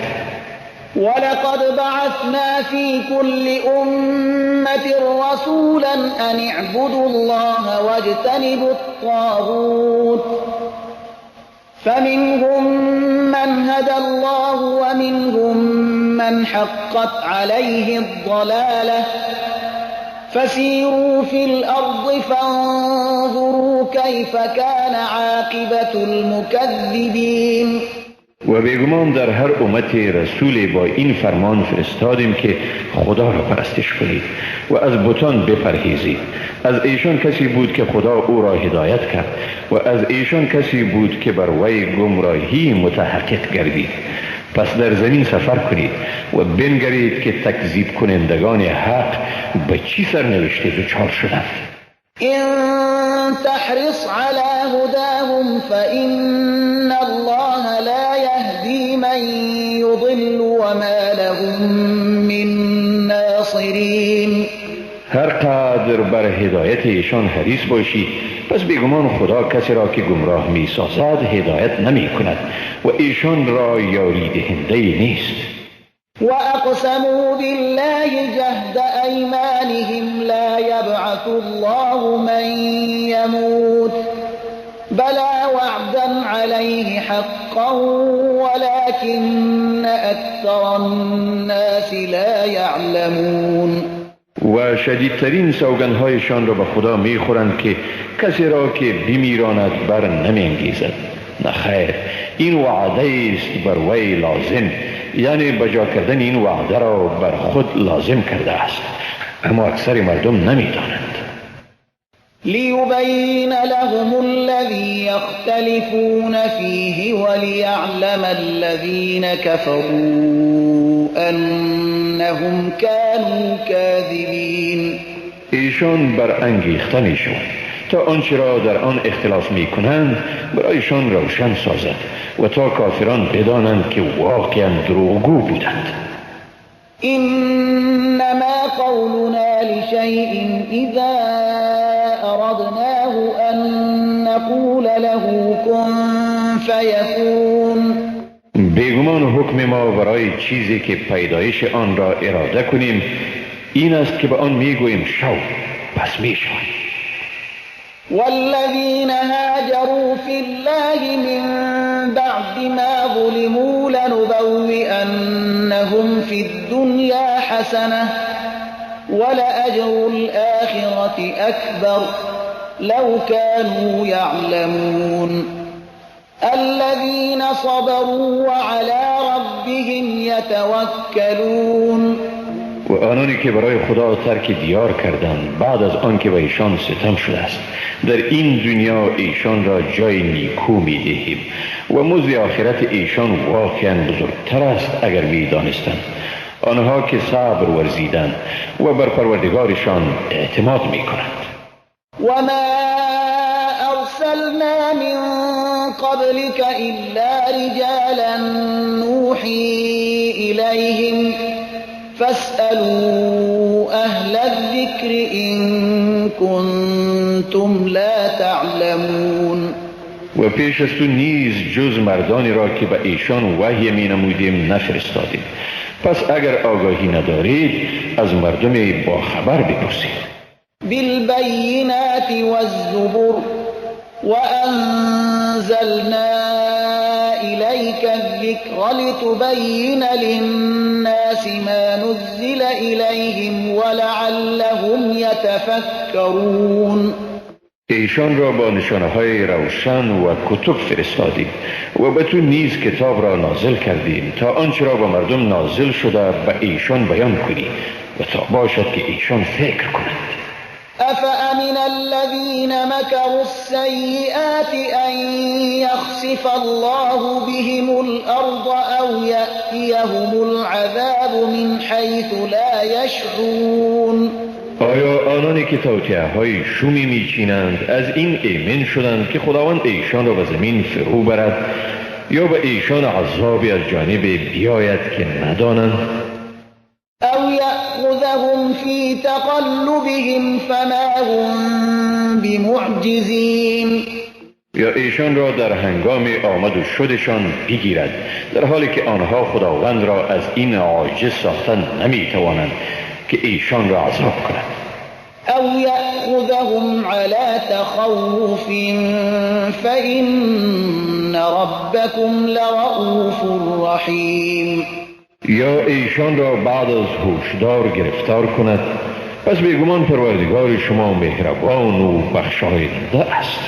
ولقد بعثنا في كل أمة رسولا أن اعبدوا الله واجتنبوا الطاغوت فمنهم من هدى الله ومنهم من حقت عليه الضلالة فسيروا في الأرض فانظروا كيف كان عاقبة المكذبين. و بیگمان در هر امت رسول با این فرمان فرستادیم که خدا را پرستش کنید و از بتان بپرهیزید. از ایشان کسی بود که خدا او را هدایت کرد و از ایشان کسی بود که بر وی گمراهی متحقق گردید. پس در زمین سفر کنید و بنگرید که تکذیب کنندگان حق به چی سرنوشتی دچار شدند. إن تحرص على هداهم فإن الله لا يهدي من يضل وما لهم من ناصرين. هر قدر بر هدایت ایشان حریص باشی، پس بیگمان خدا کسی را که گمراه می سازد هدایت نمی کند و ایشان را یاری دهنده نیست. وأقسموا بالله جهد أيمانهم لا يبعث الله من يموت بلى وعدا عليه حقا ولكن أكثر الناس لا يعلمون. و شدیدترین سوگندهایشان را به خدا میخورند که کسی را که بمیراند بر نمیانگیزد. نه خیر، این وعده است بر وی لازم، یعنی بجا کردن این وعده را بر خود لازم کرده است، اما اکثر مردم نمیدانند. لیبین لهم الذی یختلفون فیه ولیعلم الذین کفروا انهم كانوا کاذبین. ایشان برانگیخته میشوند تا آنچه را در آن اختلاف میکنند برایشان روشن سازد و تا کافران بدانند که واقعا دروغگو بودند. انما قولنا لشیء اذا اردناه ان نقول له کن فیکون. بیگمان حکم ما برای چیزی که پیدایش آن را اراده کنیم این است که به آن میگوییم شو، پس میشود. والذین هاجروا فی الله من بعد ما ظلموا لنبوئنهم فی الدنیا حسنة ولأجر الآخرة أكبر لو كانوا يعلمون. الذين صبروا وعلى ربهم يتوكلون. و آنانی که برای خدا ترک دیار کردند بعد از آن که به ایشان ستم شده است، در این دنیا ایشان را جای نیکو می دهیم و مزد آخرت ایشان واقعا بزرگتر است اگر می دانستند. آنها که صبر ورزیدند و بر پروردگارشان اعتماد می کنند. و ما ارسلنا من قبلك الا رجالا نوحی الیهم فاسألوا أهل الذكر إن كنتم لا تعلمون. و پیش از تو نیز جز مردانی را که به ایشان وحی می نمودیم نفرستادیم، پس اگر آگاهی ندارید از مردم با خبر بپرسید. بالبینات والزبر وأنزلنا الذكر لتبين للناس ما نزل إليهم ولعلهم يتفكرون. ایشان را با نشانه‌های روشن و کتب فرستادیم و به تو نیز کتاب را نازل کردیم تا آنچه را به مردم نازل شده به ایشان بیان کنی و تا باشد که ایشان فکر کنند. أفأمن الذين مكروا السيئات أن يخسف الله بهم الأرض أو يأتيهم العذاب من حيث لا يشعرون. آیا آنانی که توطئه‌های شومی میچینند از این ایمن شدند که خداوند ایشان را به زمین فرو برد یا به ایشان عذابی از جانب بیاید که ندانند؟ او یأخذهم فی تقلبهم فما هم بمعجزین. یا ایشان را در هنگام آمد و شدشان بگیرد در حالی که آنها خداوند را از این عاجز ساختن نمیتوانند که ایشان را عذاب کند. او یأخذهم علی تخوف فإن ربکم لرؤوف رحیم. یا ایشان را بعد از هوشدار گرفتار کند، پس بیگمان پروردگار شما مهربان و بخشاینده است.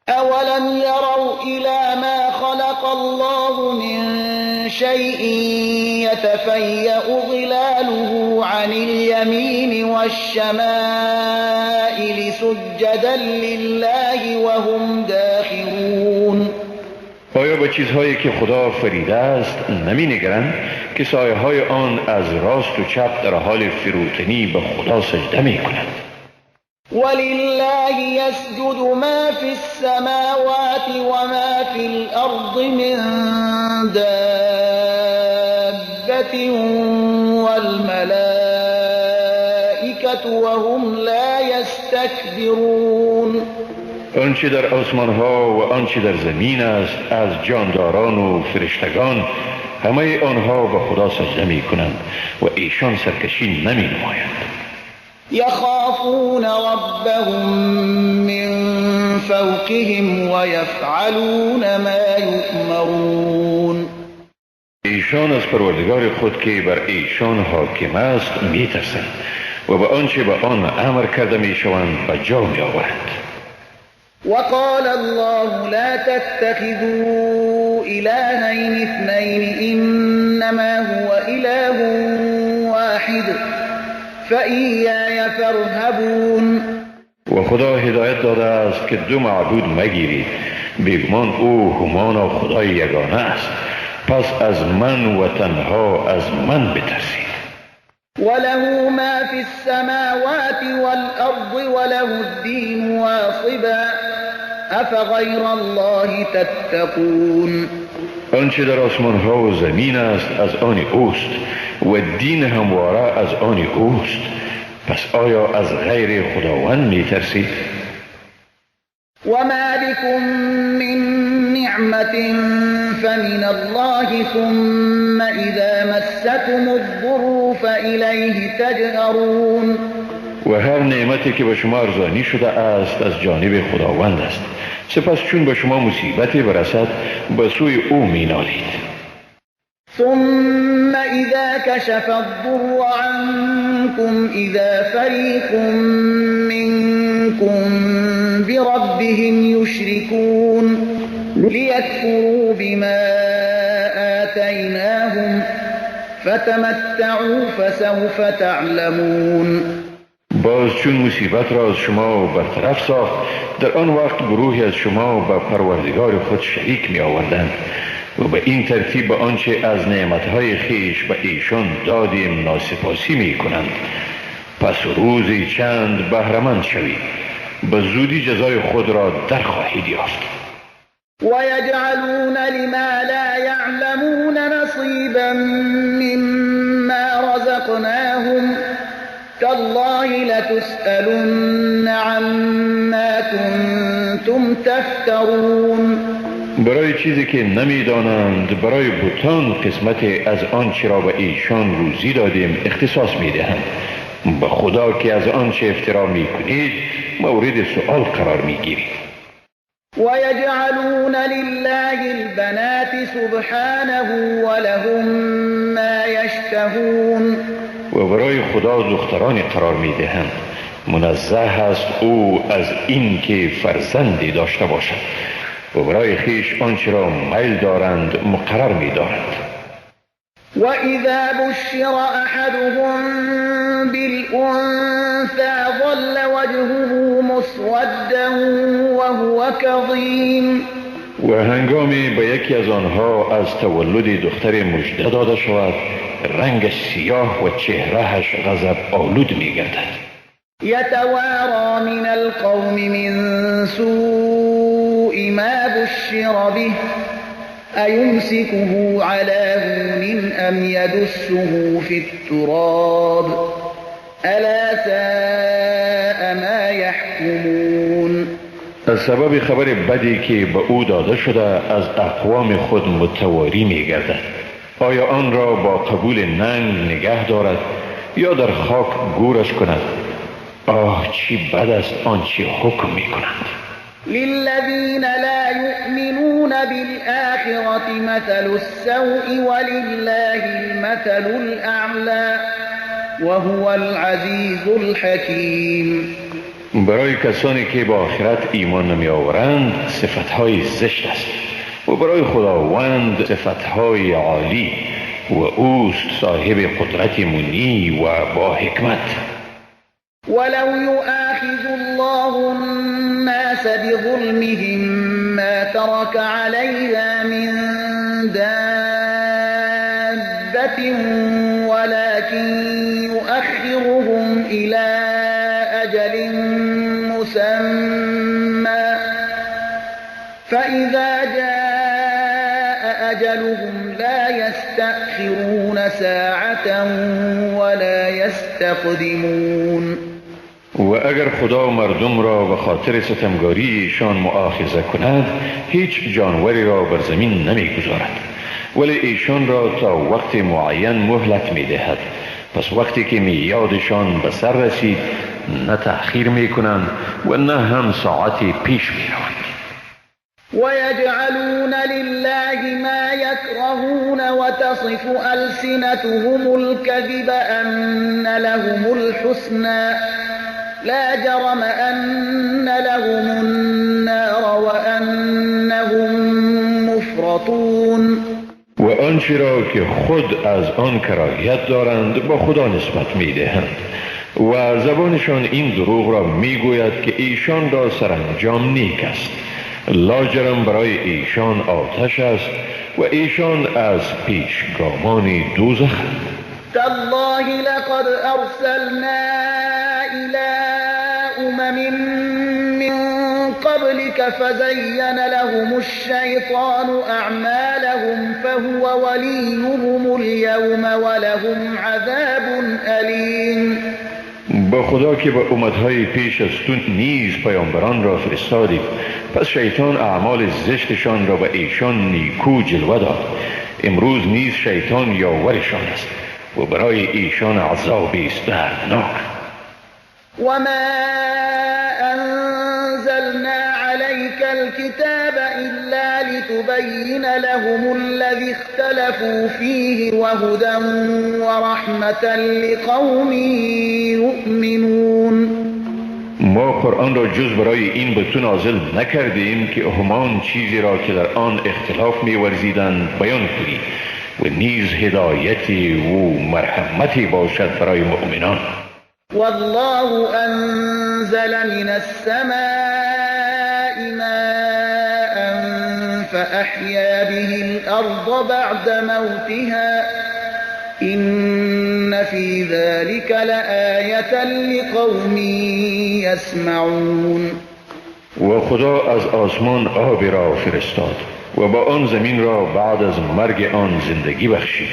اولم یروا الی ما خلق الله من شیء یتفیأ ظلاله عن الیمین والشمائل سجدا لله وهم داخرون. آیا به چیزهایی که خدا آفریده است نمی نگرند که سایه های آن از راست و چپ در حال فروتنی به خدا سجده می کنند؟ ولله یسجد ما فی السماوات و ما فی الارض من دابة والملائکة وهم لا یستکبرون. آنچه در آسمان ها و آنچه در زمین است از جانداران و فرشتگان، همه آنها به خدا سجده می کنند و ایشان سرکشی نمی نمایند. یخافون ربهم من فوقهم ویفعلون ما یؤمرون. ایشان از پروردگار خود که بر ایشان حاکم است می ترسند و به آنچه به آن امر کرده می شوند به جا می آورند. وقال الله لا تتخذوا إلهين اثنين إنما هو إله واحد فإياي فارهبون. و خدا هدایت داده است که دو معبود مگیرید، بیگمان او همانا خدای یگانه است، پس از من و تنها از من بترسید. وله ما في السماوات والأرض وله الدين واصبا أفغير الله تتقون. آنچه در آسمان ها و زمین است از آن اوست و دین همواره از آن اوست، پس آیا از غیر خداوند می ترسید؟ وما بكم من نعمة فمن الله ثم إذا مسكم الضر فإليه تجأرون. و هر نعمتی که به شما ارزانی شده است از جانب خداوند است، سپس چون به شما مصیبتی برسد به سوی او می نالید. ثم إذا كشف الضر عنكم إذا فريق منكم بربهم يشركون ليكفروا بما آتيناهم فتمتعوا فسوف تعلمون. باز چون مصیبت را از شما برطرف ساخت، در آن وقت گروهی از شما به پروردگار خود شریک می آوردند و به این ترتیب به آنچه از نعمتهای خیش به ایشان دادیم ناسپاسی می کنند. پس روزی چند بهره‌مند شوید، به زودی جزای خود را در خواهید یافت. ويجعلون لما لا يعلمون نصيبا مما رزقناهم تالله لتسألن عما كنتم تفترون. برای چیزی که نمیدانند برای بتان قسمت از آنچه را به ایشان روزی دادیم اختصاص میدهند. به خدا که از آنچه افترا میکنید مورد سؤال قرار میگیرید. ويجعلون لله البنات سبحانه ولهم ما يشتهون. و برای خدا دخترانی قرار میدهند. منزه است او از این که فرزندی داشته باشد و برای خویش آنچه را میل دارند مقرر میدارند. وإذا بشر أحدهم بالأنثى ظل وجهه مسودا وهو كظيم. و هنگامی به یکی از آنها از تولد دختر مژده داده شود، رنگ سیاه و چهرهش غضب آلود می‌گردد. يتوارى من القوم من سوء ما بشر به أيمسكه على هون أم يدسه في التراب ألا ساء ما يحكمون. از سبب خبر بدی که به او داده شده از اقوام خود متواری می‌گردد. آیا آن را با قبول ننگ نگه دارد یا در خاک گورش کند؟ آه چی بد است آنچه حکم می‌کنند. للذین لا یؤمنون بالآخرة مثل السوء ولله المثل الأعلى وهو العزیز الحکیم. برای کسانی که با آخرت ایمان نمی آورند صفتهای زشت است و برای خداوند صفتهای عالی و اوست صاحب قدرت منی و با حکمت. ولو يؤاخذ الله الناس بظلمهم ما ترك عليها من دابة ولكن يؤخرهم إلى أجل مسمى فإذا جاء أجلهم لا يستأخرون ساعة ولا يستقدمون. و اگر خدا مردم را به خاطر ستمگاری ایشان مؤاخذه کند، هیچ جانوری را بر زمین نمیگذارد، ولی ایشان را تا وقت معین مهلت میدهد. پس وقتی که میعادشان به سر رسید، نه تأخیر میکنند و نه هم ساعتی پیش میروند. ويجعلون لله ما يكرهون وتصف ألسنتهم الكذب أن لهم الحسنى لا جرم أن لهم النار وأنهم مفرطون. و آنچه را که خود از آن کراهیت دارند با خدا نسبت میدهند و زبانشان این دروغ را میگوید که ایشان را سرانجام نیک است. لاجرم برای ایشان آتش است و ایشان از پیشگامان دوزخند. تالله لقد ارسلنا الى امم من قبلك فزين لهم الشیطان اعمالهم فهو وليهم اليوم ولهم عذاب الیم. با خدا که به امتهای پیش از تو نیز پیامبران را فرستادیم، پس شیطان اعمال زشتشان را به ایشان نیکو جلوه داد. امروز نیز شیطان یاورشان است و برای ایشان عذابی است دردناک. و ما انزلنا علیک الكتاب الا لتبین لهم الذی اختلفوا فیه وهدى ورحمة لقوم یؤمنون. ما قرآن را جز برای این به تو نازل نکردیم که همان چیزی را که در آن اختلاف می‌ورزیدند بیان کنی و نیز هدایتی و مرحمتی باشد برای مؤمنان. والله انزل من السماء ماء فأحيا به الأرض بعد موتها إن في ذلك لآية لقوم يسمعون. و خدا از آسمان آبی را فرستاد و با آن زمین را بعد از مرگ آن زندگی بخشید،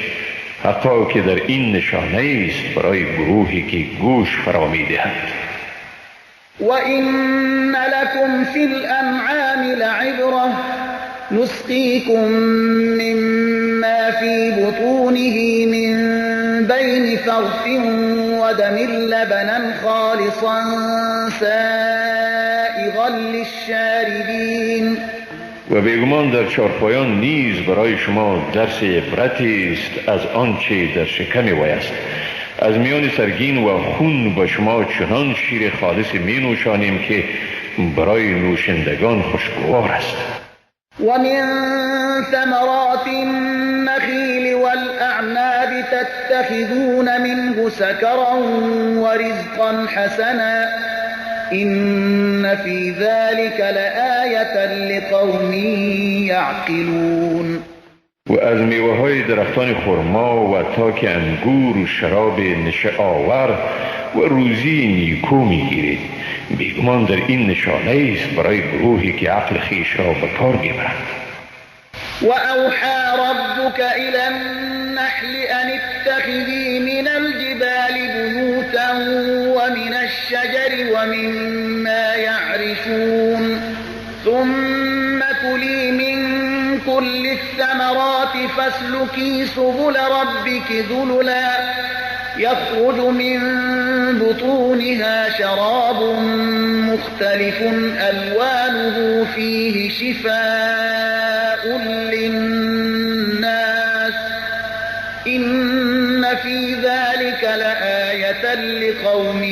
حتی که در این نشانه است برای گروهی که گوش فرا می‌دهند. و این لکم فی الانعام لعبرة نسقیکم مما فی بطونه من بین فرث ودم لبنا خالصا سائغا سائغا للشاربین. و بیگمان در چارپایان نیز برای شما درس عبرتی است از آنچه در شکم وی است. از میان سرگین و خون به شما چنان شیر خالص می نوشانیم که برای نوشندگان خوشگوار است. و من ثمرات النخیل والأعناب تتخذون منه سكرا ورزقا حسنا إن في ذلك لآية لقوم يعقلون. و از میوه های درختان خرما و تاک انگور و شراب نشه آور و روزی نیکو میگیرید. بیگمان در این نشانه است برای گروهی که عقل خویش را به کار میبرند. و اوحى ربك الى النحل ان اتخذي من الجبال بيوتا ومن الشجر ومما يعرشون ثم كلي من كل الثمرات فاسلكي سبل ربك ذللا يخرج من بطونها شراب مختلف ألوانه فيه شفاء للناس إن في ذلك لآية لقوم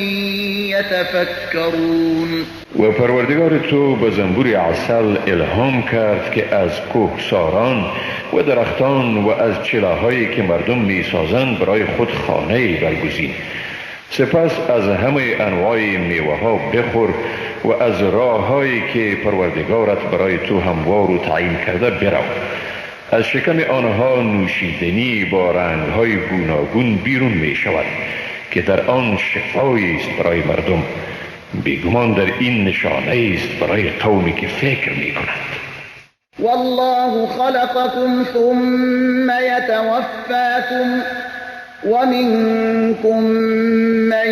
يتفكرون. و پروردگار تو به زنبور عسل الهام کرد که از کوهساران و درختان و از چلاهایی که مردم میسازند برای خود خانه برگزین. سپس از همه انواع میوه ها بخور و از راههایی که پروردگارت برای تو هموار و تعیین کرده برو. از شکم آنها نوشیدنی با رنگهای گوناگون بیرون می شود که در آن شفایی است برای مردم. بیگمان در این نشانه است برای قومی که فکر می کنند. والله خلقكم ثم يتوفاكم ومنكم من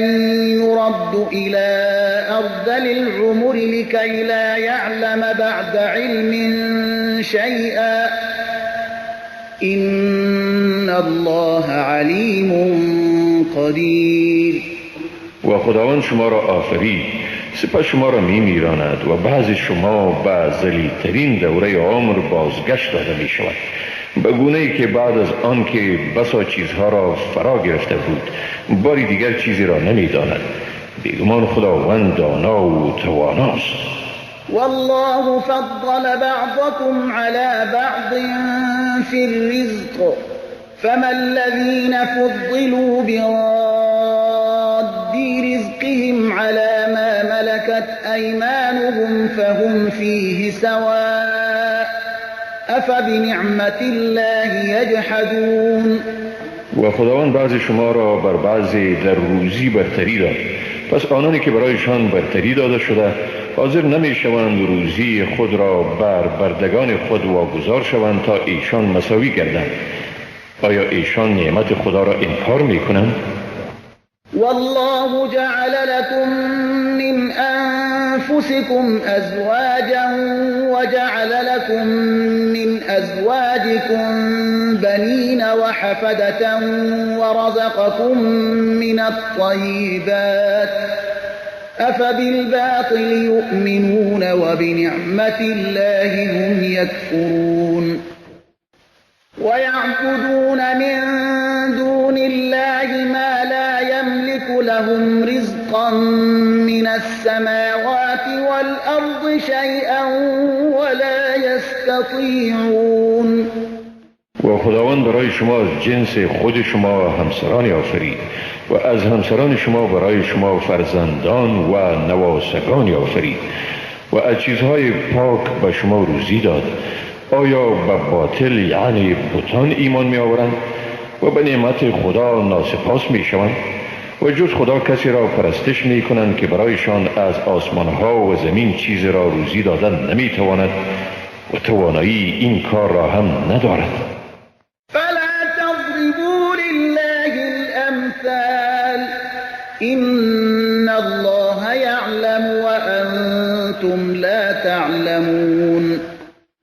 يرد إلى أرذل العمر لكي لا يعلم بعد علم شيئا إن الله عليم قدير. و خداوند شما را آفرید، سپس شما را می میراند و بعضی شما به ذلیل‌ترین دوره عمر بازگشت داده می شود، به گونه ای که بعد از آن که بسا چیزها را فرا گرفته بود باری دیگر چیزی را نمی داند. بیگمان خداوند دانا و تواناست. والله فضل بعضكم على بعض في الرزق فما الذين فضلوا براد رزقهم على ما ملكت أيمانهم فهم فيه سواء أفبنعمة الله يجحدون. و خداوند بعضی شما را بر بعضی در روزی برتری داد، پس آنانی که برایشان برتری داده شده حاضر نمی شوند روزی خود را بر بردگان خود واگذار شوند تا ایشان مساوی گردند. آیا ایشان نعمت خدا را انکار می کنند؟ والله جعل لكم من أنفسكم أزواجا وجعل لكم من أزواجكم بنين وحفدة ورزقكم من الطيبات أفبالباطل يؤمنون وبنعمة الله هم يكفرون. ويعبدون من دون الله ما لا يملك لهم رزقا من السماوات والأرض شيئا ولا يستطيعون. و خداوند برای شما از جنس خود شما همسرانی آفرید و از همسران شما برای شما فرزندان و نواسگانی آفرید و از چیزهای پاک به شما روزی داد. آیا به باطل یعنی بتان ایمان می آورند و به نعمت خدا ناسپاس می شوند و جز خدا کسی را پرستش می کنند که برایشان از آسمان ها و زمین چیز را روزی دادن نمی تواند و توانایی این کار را هم ندارد. فلا تضربوا لله الامثال ان الله يعلم وانتم لا تعلمون.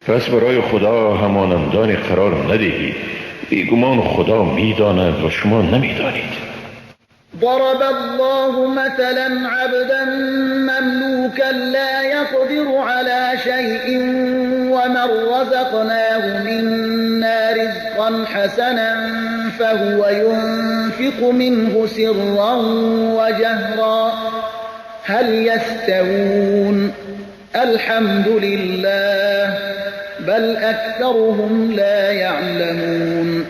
پس برای خدا همانندان قرار ندهید، بیگمان خدا میداند و شما نمیدانید. ضرب الله مثلا عبدا مملوكا لا يقدر على شيء ومن رزقناه منا رزقا حسنا فهو ينفق منه سرا وجهرا هل يستوون الحمد لله بل أكثرهم لا يعلمون.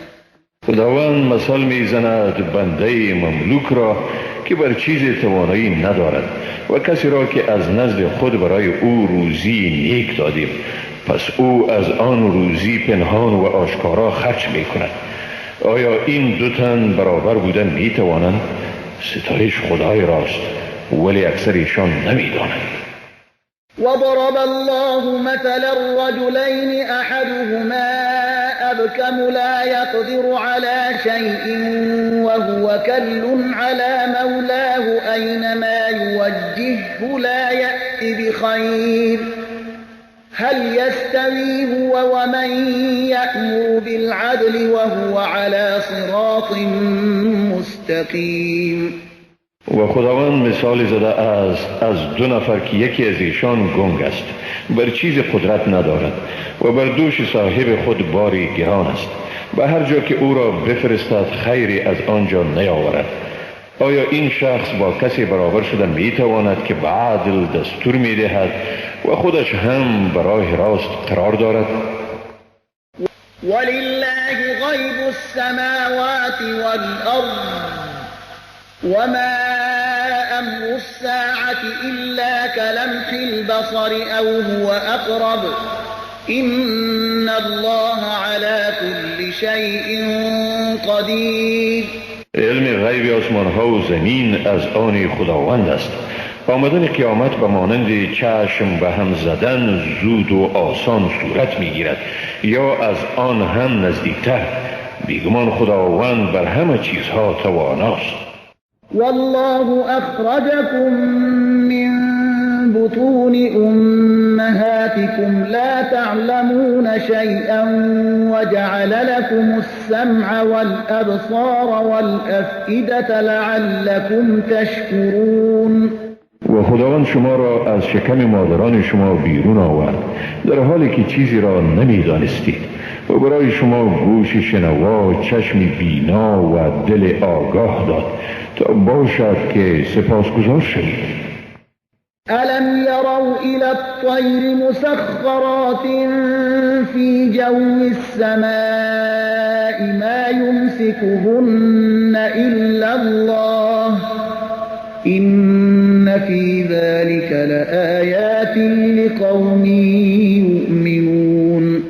خداوند مثال میزند بنده مملوک را که بر چیز توانایی ندارد و کسی را که از نزد خود برای او روزی نیک دادیم، پس او از آن روزی پنهان و آشکارا خرج میکند. آیا این دو تن برابر بودن میتوانند؟ ستایش خدای راست، ولی اکثر ایشان نمیدانند. وضرب الله مثلا رجلين أحدهما أبكم لا يقدر على شيء وهو كل على مولاه أينما يوجهه لا يأت بخير هل يستوي هو ومن يأمر بالعدل وهو على صراط مستقيم. و خداوند مثال زده است از دو نفر که یکی از ایشان گنگ است، بر چیز قدرت ندارد و بر دوش صاحب خود باری گران است، به هر جا که او را بفرستد خیری از آنجا نیاورد. آیا این شخص با کسی برابر شده میتواند که به عدل دستور میدهد و خودش هم برای راست قرار دارد؟ ولله غیب السماوات والارض وما أمر الساعة إلا كلمح البصر أو هو أقرب إن الله على كل شيء قدير. علم غیب آسمان ها و زمین از آن خداوند است. آمدن قیامت به مانند چشم به هم زدن زود و آسان صورت میگیرد یا از آن هم نزدیکتر. بیگمان خداوند بر همه چیزها تواناست. والله أخرجكم من بطون أمهاتكم لا تعلمون شيئا وجعل لكم السمع والأبصار والأفئدة لعلكم تشكرون. و خداوند شما را از شکم مادران شما بیرون آورد در حالی که چیزی را نمی‌دانستید و برای شما گوش شنوا، چشم بینا و دل آگاه داد تا باشد که سپاسگزار شوید. ألم يروا إلى الطير مسخرات في جو السماء ما يمسكهن إلا الله إن في ذلك لآيات لقوم يؤمنون.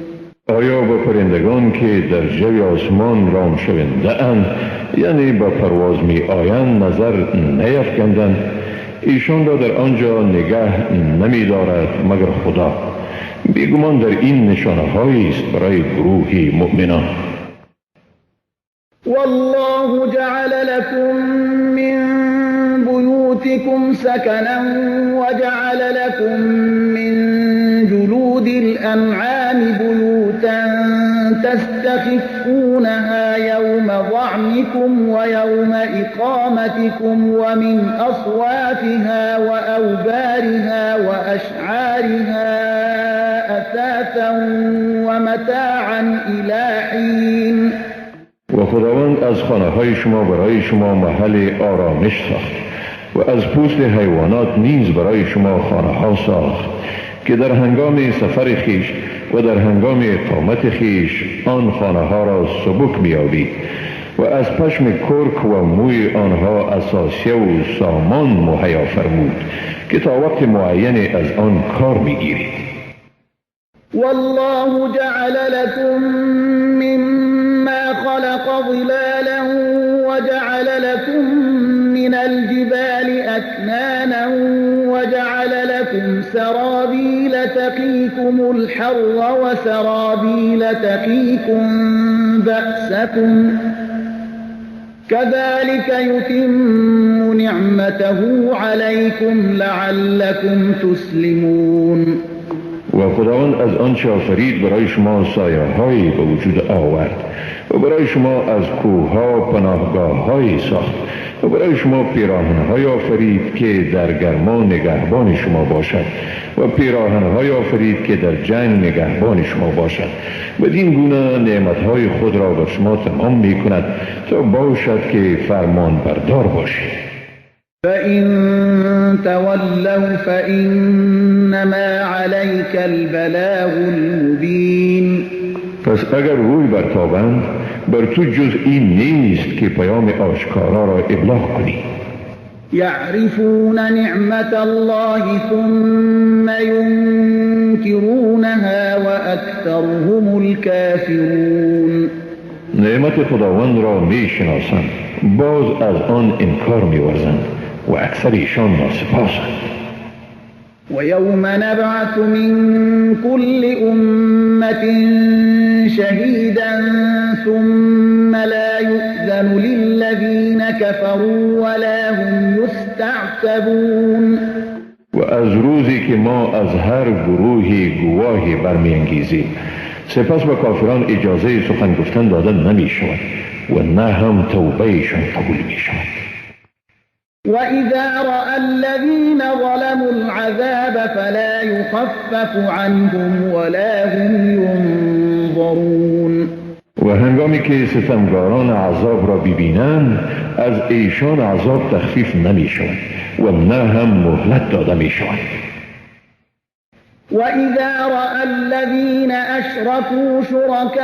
آیا با پرندگان که در جو آسمان رام شونده اند، یعنی با پرواز می آیند، نظر نیفکندند؟ ایشان را در آنجا نگه نمی دارد مگر خدا. بیگمان در این نشانه هایی است برای گروه مؤمنان. والله جعل لكم من بيوتكم سكنا وجعل لكم من جلود الأنعام بيوتا تستخفونها يوم ظعنكم ويوم إقامتكم ومن أصوافها وأوبارها وأشعارها أثاثا ومتاعا إلى حين. و خداوند از خانه های شما برای شما محل آرامش ساخت و از پوست حیوانات نیز برای شما خانه ها ساخت که در هنگام سفر خیش و در هنگام اقامت خیش آن خانه ها را سبک می‌یابید و از پشم کرک و موی آنها اساسیه و سامان مهیا فرمود که تا وقت معین از آن کار می‌گیرید. والله جعل لكم مما خلق ظلالا وجعل لكم من الجبال أكنانا وجعل لكم سرابيل تقيكم الحر وسرابيل تقيكم بأسكم كذلك يتم نعمته عليكم لعلكم تسلمون. و خداوند از آنچه آفرید برای شما سایه هایی به وجود آورد و برای شما از کوه‌ها پناهگاه‌هایی ساخت و برای شما پیراهن‌های آفرید که در گرما نگهبان شما باشد و پیراهن‌های آفرید که در جنگ نگهبان شما باشد. بدین گونه نعمت‌های خود را بر شما تمام می‌کند تا باشد که فرمان بردار باشید. فإن تولوا فإنما عليك البلاغ المبين. پس اگر روی برتابند بر تو جز این نیست که پیام آشکارا را ابلاغ کنی. یعرفون نعمت الله ثم ینکرونها واکثرهم الكافرون. نعمت خداوند را می شناسند، باز از آن انکار می ورزند و اکثر ایشان ناسپاسند. ويوم نبعث من كل أمة شهيدا ثم لا يؤذن للذين كفروا ولا هم يستعتبون. و از روزی که ما از هر گروهی گواهی برمی‌انگیزیم، سپس به کافران اجازه سخن گفتن داده نمی شود و نه هم توبهشان قبول می شود. وإذا رأى الذين ظلموا العذاب فلا يخفف عنهم ولا هم ينظرون. و هنگامی که ستمگاران عذاب را ببینند از ایشان عذاب تخفیف نمی شود و نه هم مهلت داده می شود. وإذا رأى الذين أشركوا شركاءهم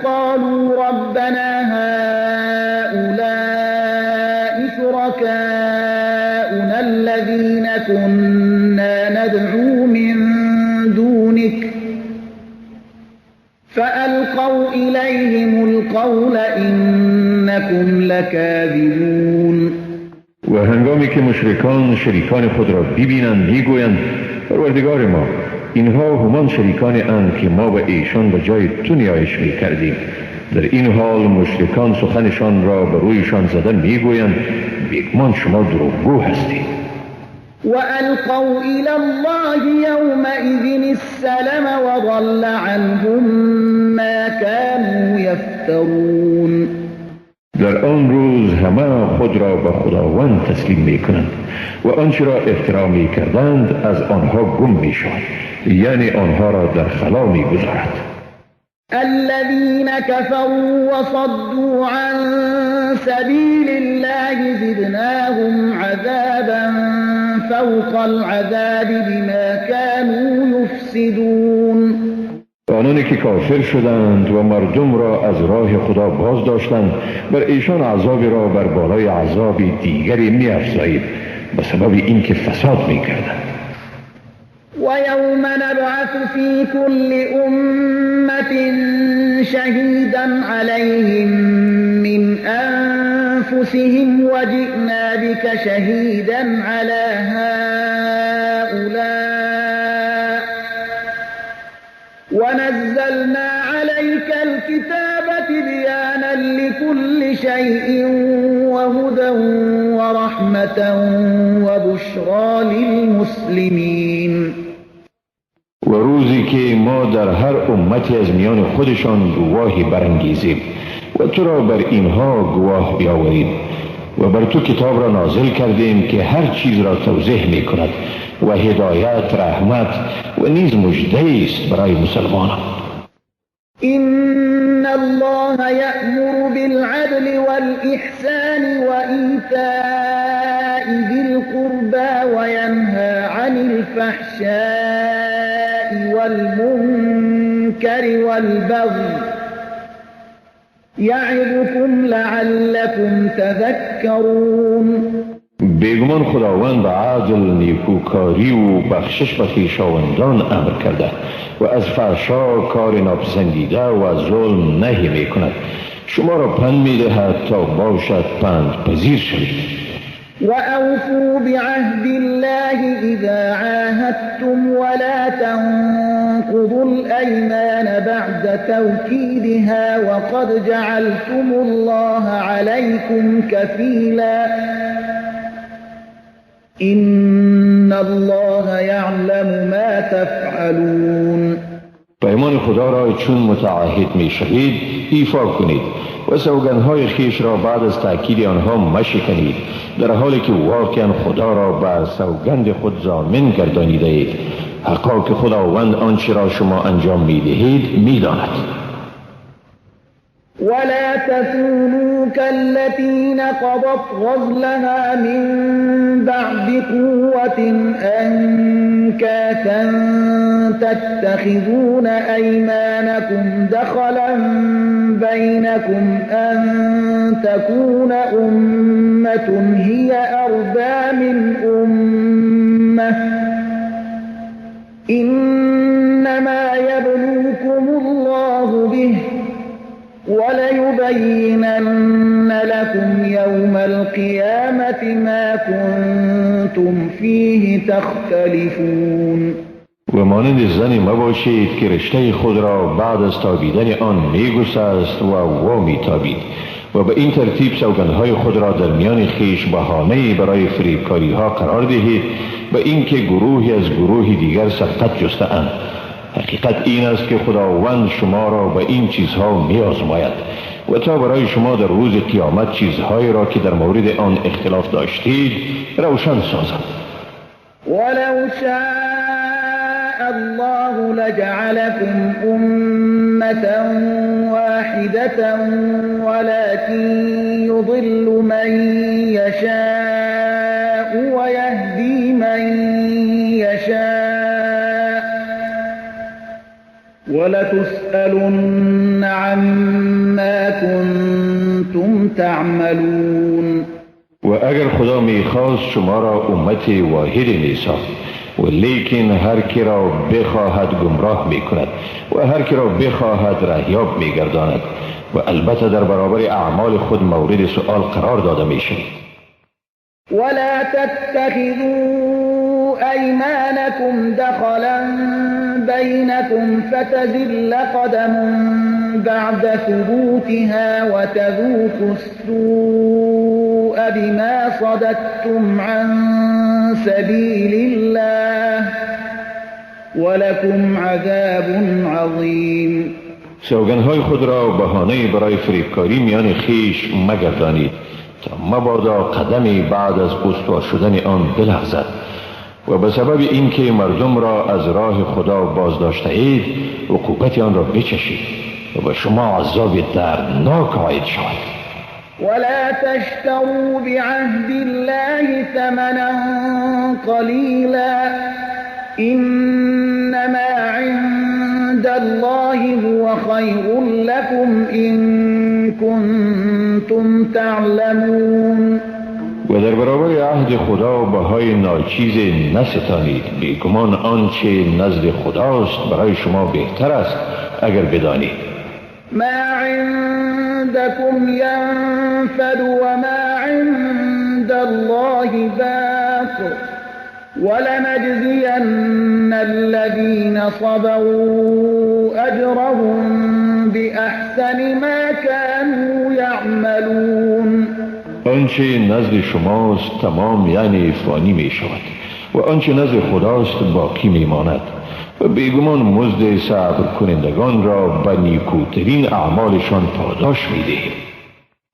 قالوا ربنا هؤلاء شركاؤنا الذين كنا ندعو من دونك فألقوا إليهم القول إنكم لكاذبون. و هنگامی که مشرکان شریکان خود را ببینند میگویند پروردگار ما، اینها همان شریکان اند که ما به ایشان به جای تو نیایش میکردیم. در این حال مشرکان سخنشان را به رویشان زده میگویند بیگمان شما دروغگو هستید. وألقوا إلى الله يومئذ السلم وضل عنهم ما كانوا يفترون. در آن روز همه خود را به خداوند تسلیم میکنند و آنچه را افترا میکردند از آنها گم میشود، یعنی آنها را در خلا میگذارد. الذين كفروا وصدوا عن سبيل الله زدناهم عذابا فوق العذاب بما كانوا يفسدون. آنانی که کافر شدند و مردم را از راه خدا باز داشتند بر ایشان عذابی را بر بالای عذاب دیگری می‌افزایید به سبب اینکه فساد می‌کردند. ويوم نبعث في كل أمة شهيدا عليهم من أنفسهم وجئنا بك شهيدا على هؤلاء ونزلنا عليك الكتاب تبيانا لكل شيء وهدى ورحمة وبشرى للمسلمين. و روزی که ما در هر امتی از میان خودشان گواهی برانگیزیم و تو را بر اینها گواه بیاوریم و بر تو کتاب را نازل کردیم که هر چیز را توضیح می کند و هدایت، رحمت و نیز مژده است برای مسلمانان. إن الله يأمر بالعدل والإحسان وإيتاء ذي القربى وينهى عن الفحشاء والمنكر والبغي يعظكم لعلكم تذكرون. بیگمان خداوند به عدل، نیکوکاری و بخشش به خویشاوندان امر کرده و از فحشا، کار ناپسندیده و ظلم نهی می کند. شما را پند می دهد تا باشد پند پذیر شوید. وأوفوا بعهد الله إذا عاهدتم ولا تنقضوا الأيمان بعد توكيدها وقد جعلتم الله عليكم كفيلا إن الله يعلم ما تفعلون. پیمان خدا را چون متعهد می شوید ایفا کنید و سوگندهای خویش را بعد از تأکید آنها مشکنید، در حالی که واقعا خدا را بر سوگند خود ضامن گردانیده اید. حقا که خداوند آنچه را شما انجام می دهید می داند. ولا تكونوا كالتي نقضت غزلها من بعد قوة أنكاثا تتخذون أيمانكم دخلا بينكم أن تكون أمة هي أربى من أمة إنما يبلوكم الله به وليبينن لكم يوم القيامة ما كنتم فيه تختلفون. و مانند زنی مباشید که رشته خود را بعد از تابیدن آن میگسست و وا میتابید و به این ترتیب سوگندهای خود را در میان خویش بهانه‌ای برای فریبکاری ها قرار دهید و اینکه گروهی از گروه دیگر سبقت جسته اند. حقیقت این است که خداوند شما را به این چیزها می آزماید و تا برای شما در روز قیامت چیزهایی را که در مورد آن اختلاف داشتید روشن سازد. ولو شاء الله لجعلكم أمة واحدة ولكن يضل من يشاء ويهدي من يشاء ولتسألن عما كنتم تعملون. و اگر خدا میخواست شما را امت واحد میساخت، و لیکن هر کی را بخواهد گمراه میکند و هر کی را بخواهد رهیاب میگرداند و البته در برابر اعمال خود مورد سؤال قرار داده میشوید. ولا تتخذوا أيمانكم دخلا بينكم فتزل قدم بعد ثبوتها وتذوقوا السوء بما صددتم عن سبيل الله ولكم عذاب عظيم. سوگندهای خود را بهانه برای فریبکاری میان خویش مگردانید تا مبادا قدمی بعد از استوار شدن آن بلغزد و به سبب اینکه مردم را از راه خدا بازداشته اید عقوبت آن را بچشید و به شما عذاب دردناک عاید شود. ولا تشتروا بعهد الله ثمنا قلیلا انما عند الله هو خیر لكم ان کنتم تعلمون. و در برابر عهد خدا بهای ناچیز نستانید، بیگمان آنچه نزد خداست برای شما بهتر است اگر بدانید. ما عندكم ينفد وما عند الله باق ولنجزين الذين صبروا أجرهم بأحسن ما كانوا يعملون. آنچه نزد شماست تمام یعنی فانی می شود و آنچه نزد خداست باقی می ماند و بیگمان مزد صبر کنندگان را به نیکوترین اعمالشان پاداش می دهیم.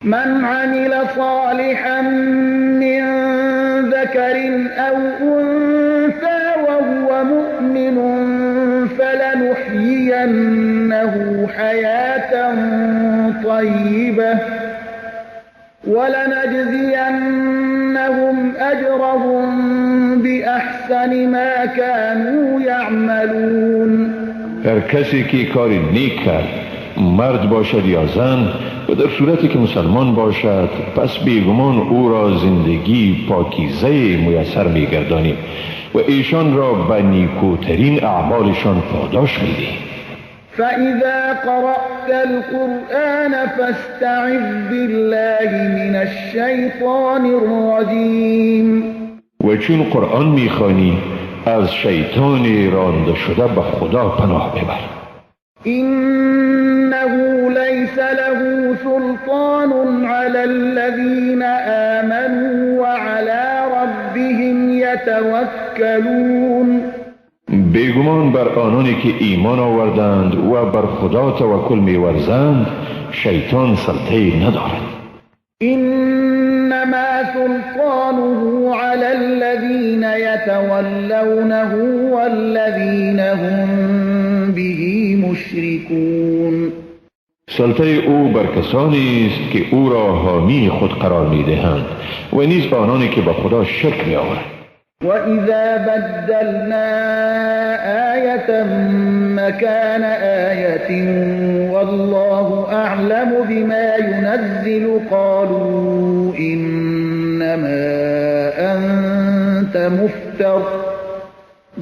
من عمل صالحا من ذكر أو أنثى وهو مؤمن فلنحيينه حياة طيبة ولنجزينهم أجرهم بأحسن ما كانوا يعملون. هر کسی که کار نیک کرد، مرد باشد یا زن، و در صورتی که مسلمان باشد، پس بیگمان او را زندگی پاکیزه میسر میگردانیم و ایشان را به نیکوترین اعمالشان پاداش میدهیم. فإذا قرأت القرآن فاستعذ بالله من الشیطان الرجیم. و چون قرآن میخوانی از شیطان رانده شده به خدا پناه ببر. إنه ليس له سلطان على الذين آمنوا وعلى ربهم يتوكلون. بیگمان بیگمان بر آنانی که ایمان آوردند و بر خدا توکل می‌ورزند شیطان سلطه ندارد. انما سلطانه على الذين يتولونه والذين هم به مشركون. سلطه او بر کسانی است که او را حامی خود قرار می‌دهند و نیز آنانی که با خدا شرک می‌آورند. وَإِذَا بَدَّلْنَا آيَةً مَكَانَ آيَةٍ وَاللَّهُ أَعْلَمُ بِمَا يُنَزِّلُ قَالُوا إِنَّمَا أَنْتَ مُفْتَرٍ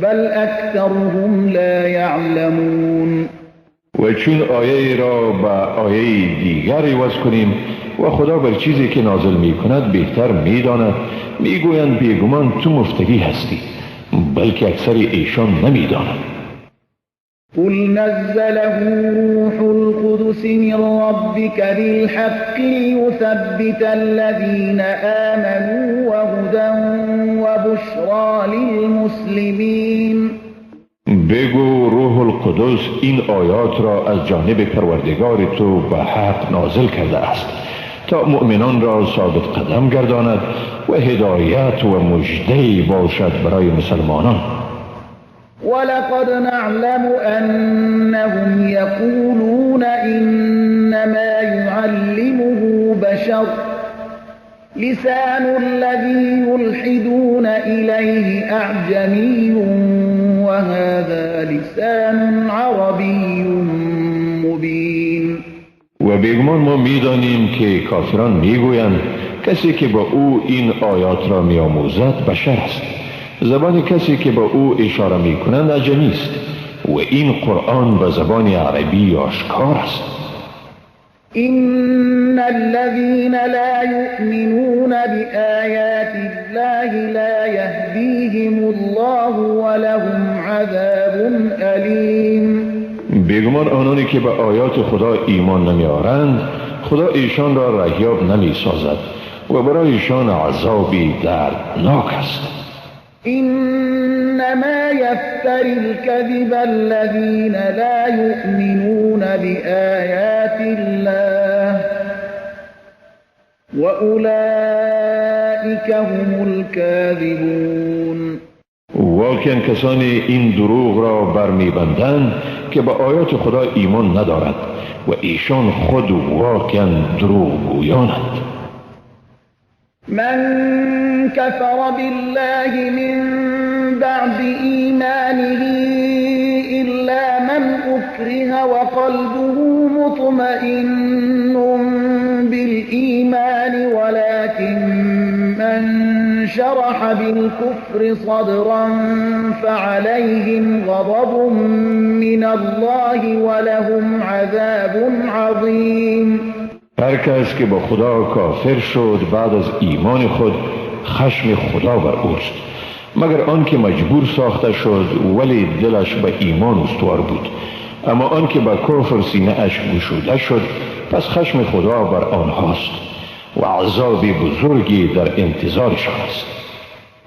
بَلْ أَكْثَرُهُمْ لَا يَعْلَمُونَ. و چون آیه را با آیه دیگر عوض کنیم و خدا بر چیزی که نازل می کند بهتر می داند، می گویند بیگمان تو مفتری هستی، بلکه اکثر ایشان نمی دانند. قل نزله روح القدس من ربك بالحق ليثبت الذين آمنوا وهدى وبشرى للمسلمين. بگو روح القدس این آیات را از جانب پروردگار تو به حق نازل کرده است تا مؤمنان را ثابت قدم گرداند و هدایت و مژده باشد برای مسلمانان. ولقد نعلم انهم یقولون انما يعلمه بشر لسان الذي يلحدون إليه أعجمي وهذا لسان عربي مبين. و بیگمان ما میدانیم که کافران میگویند کسی که با او این آیات را میآموزد بشر است، زبان کسی که با او اشاره میکنند عجمی است و این قرآن به زبان عربی آشکار است. إن الذين لا يؤمنون بآيات الله لا يهديهم الله ولهم عذاب أليم. بیگمان آنانی که به آیات خدا ایمان نمیآورند خدا ایشان را رهیاب نمیسازد و برای ایشان عذابی دردناک است. إنما يفتري الكذب الذين لا يؤمنون بآيات الله وأولئك هم الكاذبون. واقعا کسانی این دروغ را برمیبندند که به آیات خدا ایمان ندارد و ایشان خود واقعا دروغ گویانند. من كفر بالله من بعد إيمانه إلا من أكره وقلبه مطمئن بالإيمان ولكن من شرح بالكفر صدرا فعليهم غضب من الله ولهم عذاب عظيم. هر کس که با خدا کافر شد بعد از ایمان خود خشم خدا بر اوست، مگر آن که مجبور ساخته شد ولی دلش به ایمان استوار بود. اما آن که به کفر سینه اش گشوده شد پس خشم خدا بر آنهاست و عذاب بزرگی در انتظارشان است.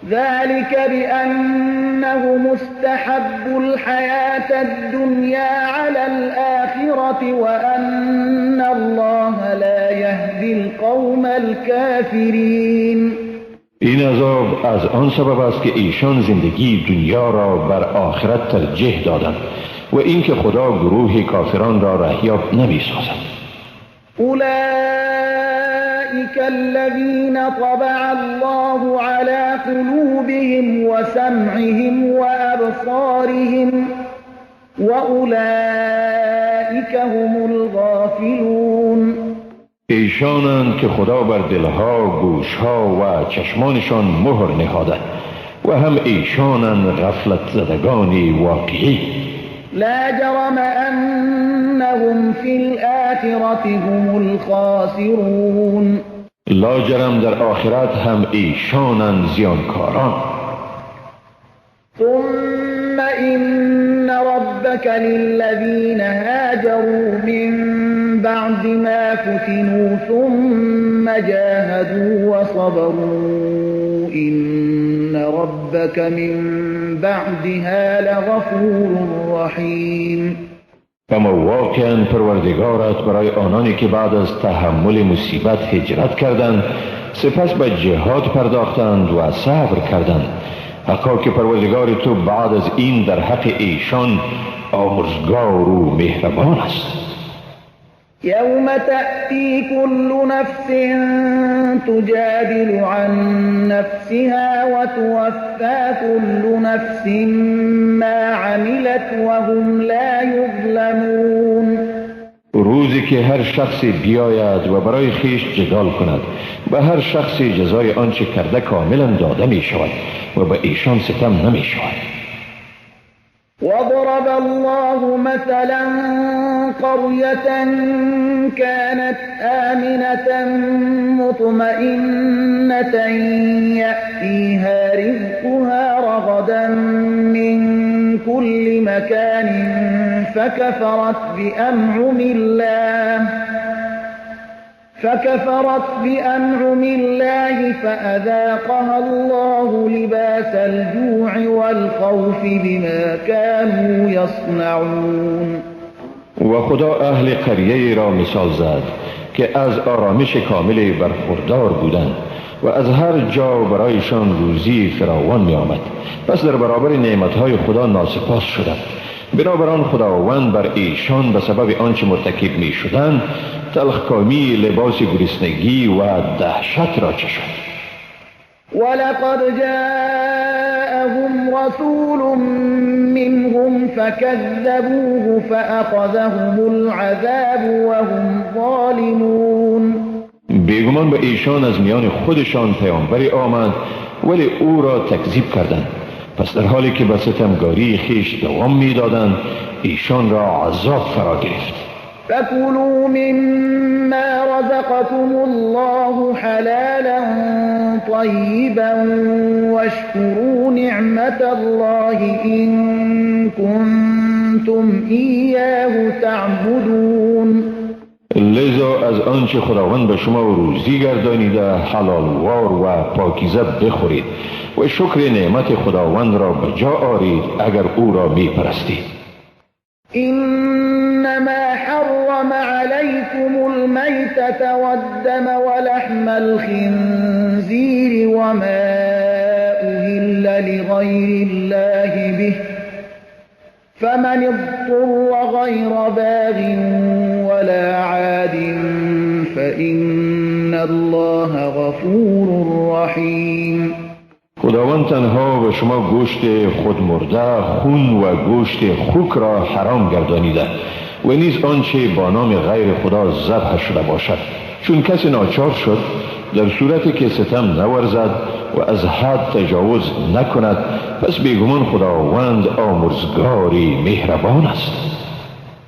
ذلك بأنه مستحب الحياة الدنيا على الآخرة وأن الله لا يهدي القوم الكافرين. این عذاب از آن سبب است که ایشان زندگی دنیا را بر آخرت ترجیح دادند و اینکه خدا گروه کافران را رهیاب نمی‌سازد. أولئك الذين طبع الله على قلوبهم وسمعهم وأبصارهم وأولئك هم الغافلون. ایشانند که خدا بر دلها، گوشها و چشمانشان مهر نهاده و هم ایشانند غفلت زدگان واقعی. لا جرم انهم فی الآخرة هم الخاسرون. لا جرم در آخرت هم ایشانند زیانکاران. ثم إن ربك للذين هاجروا من بعد ما فتنوا ثم جاهدوا وصبروا إن ربك من بعدها لغفور رحیم. اما واقعا پروردگارت برای آنانی که بعد از تحمل مصیبت هجرت کردند، سپس به جهاد پرداختند و صبر کردند، حقا که پروردگار تو بعد از این در حق ایشان آمرزگار و مهربان است. یوم تأتی كل نفس تجادل عن نفسها وتوفى كل نفس ما عملت وهم لا یظلمون. روزی که هر شخصی بیاید و برای خویش جدال کند، به هر شخصی جزای آنچه کرده کاملا داده می شود و به ایشان ستم نمی شود. وضرب الله مثلا قرية كانت آمنة مطمئنة يأتيها رزقها رغدا من كل مكان فكفرت بأنعم الله فأذاقها الله لباس الجوع والخوف بما كانوا يصنعون. و خدا اهل قریه را مثال زد که از آرامش کامل برخوردار بودند و از هر جا برایشان روزی فراوان می آمد، پس در برابر نعمتهای خدا ناسپاس شدند. بنابراین خداوند بر ایشان به سبب آنچه مرتکب می شدند تلخکامی لباس گرسنگی و دهشت را چشاند. ولقد جاءهم رسول منهم فكذبوه فأخذهم العذاب وهم ظالمون. بیگمان به ایشان از میان خودشان پیامبری آمد، ولی او را تکذیب کردند. پس در حالی که به ستمگاری خویش دوام میدادند، ایشان را عذاب فرا گرفت. فَكُلُوا مِمَّا رَزَقَكُمُ اللَّهُ حَلَالًا طَيِّبًا وَاشْكُرُوا نِعْمَةَ اللَّهِ إِن كُنتُمْ إِيَّاهُ تَعْبُدُونَ. لذا از آنچه خداوند به شما روزی گردانیده حلالوار و پاکیزه بخورید و شکر نعمت خداوند را به جا آرید اگر او را می پرستید. انما حرم عليكم الميتة والدم ولحم الخنزير وما أهل لغير الله به فمن اضطر غير باغ ولا عاد فإن الله غفور رحيم. خداوند تنها به شما گوشت خودمرده، خون و گوشت خوک را حرام گردانیده و نیز آنچه با نام غیر خدا ذبح شده باشد، چون کسی ناچار شد در صورتی که ستم نورزد و از حد تجاوز نکند، پس بیگمان خداوند آمرزگاری مهربان است.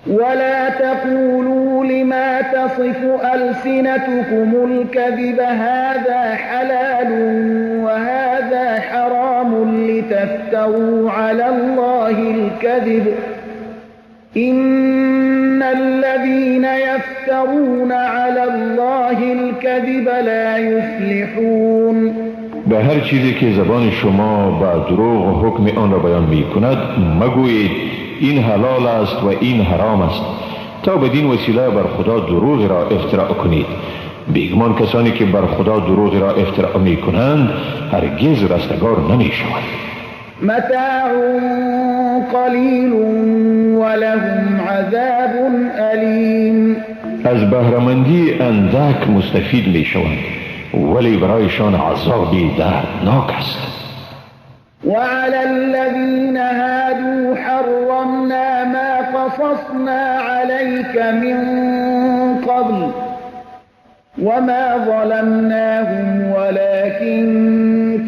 ولا تقولوا لما تصف ألسنتكم الكذب هذا حلال وهذا حرام لتفتروا على الله الكذب إن الذين يفترون على الله الكذب لا يفلحون. به هر چیزی که زبان شما با دروغ حکم آن را بیان می کند مگویید این حلال است و این حرام است، تا بدین وسیله بر خدا دروغ را افتراء کنید. بیگمان کسانی که بر خدا دروغ را افتراء می کنند هرگز رستگار نمی شوند. متاع قلیل ولهم عذاب الیم. از بهره‌مندی اندک مستفید می شوند، ولی برایشان عذابی دردناک است. وعلى الذين هادوا حرمنا ما قصصنا عليك من قبل وما ظلمناهم ولكن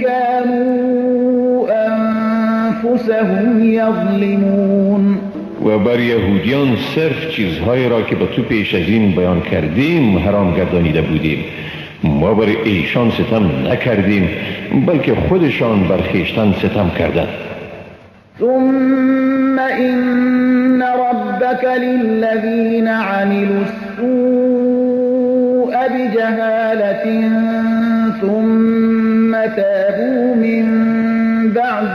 كانوا أنفسهم يظلمون. و بر یهودیان صرف چیزهایی را که به تو پیش از این بیان کردیم حرام گردانیده بودیم. ما بر ایشان ستم نکردیم، بلکه خودشان بر خویشتن ستم کردند. ثم إن ربك للذين عملوا السوء بجهالة ثم تابوا من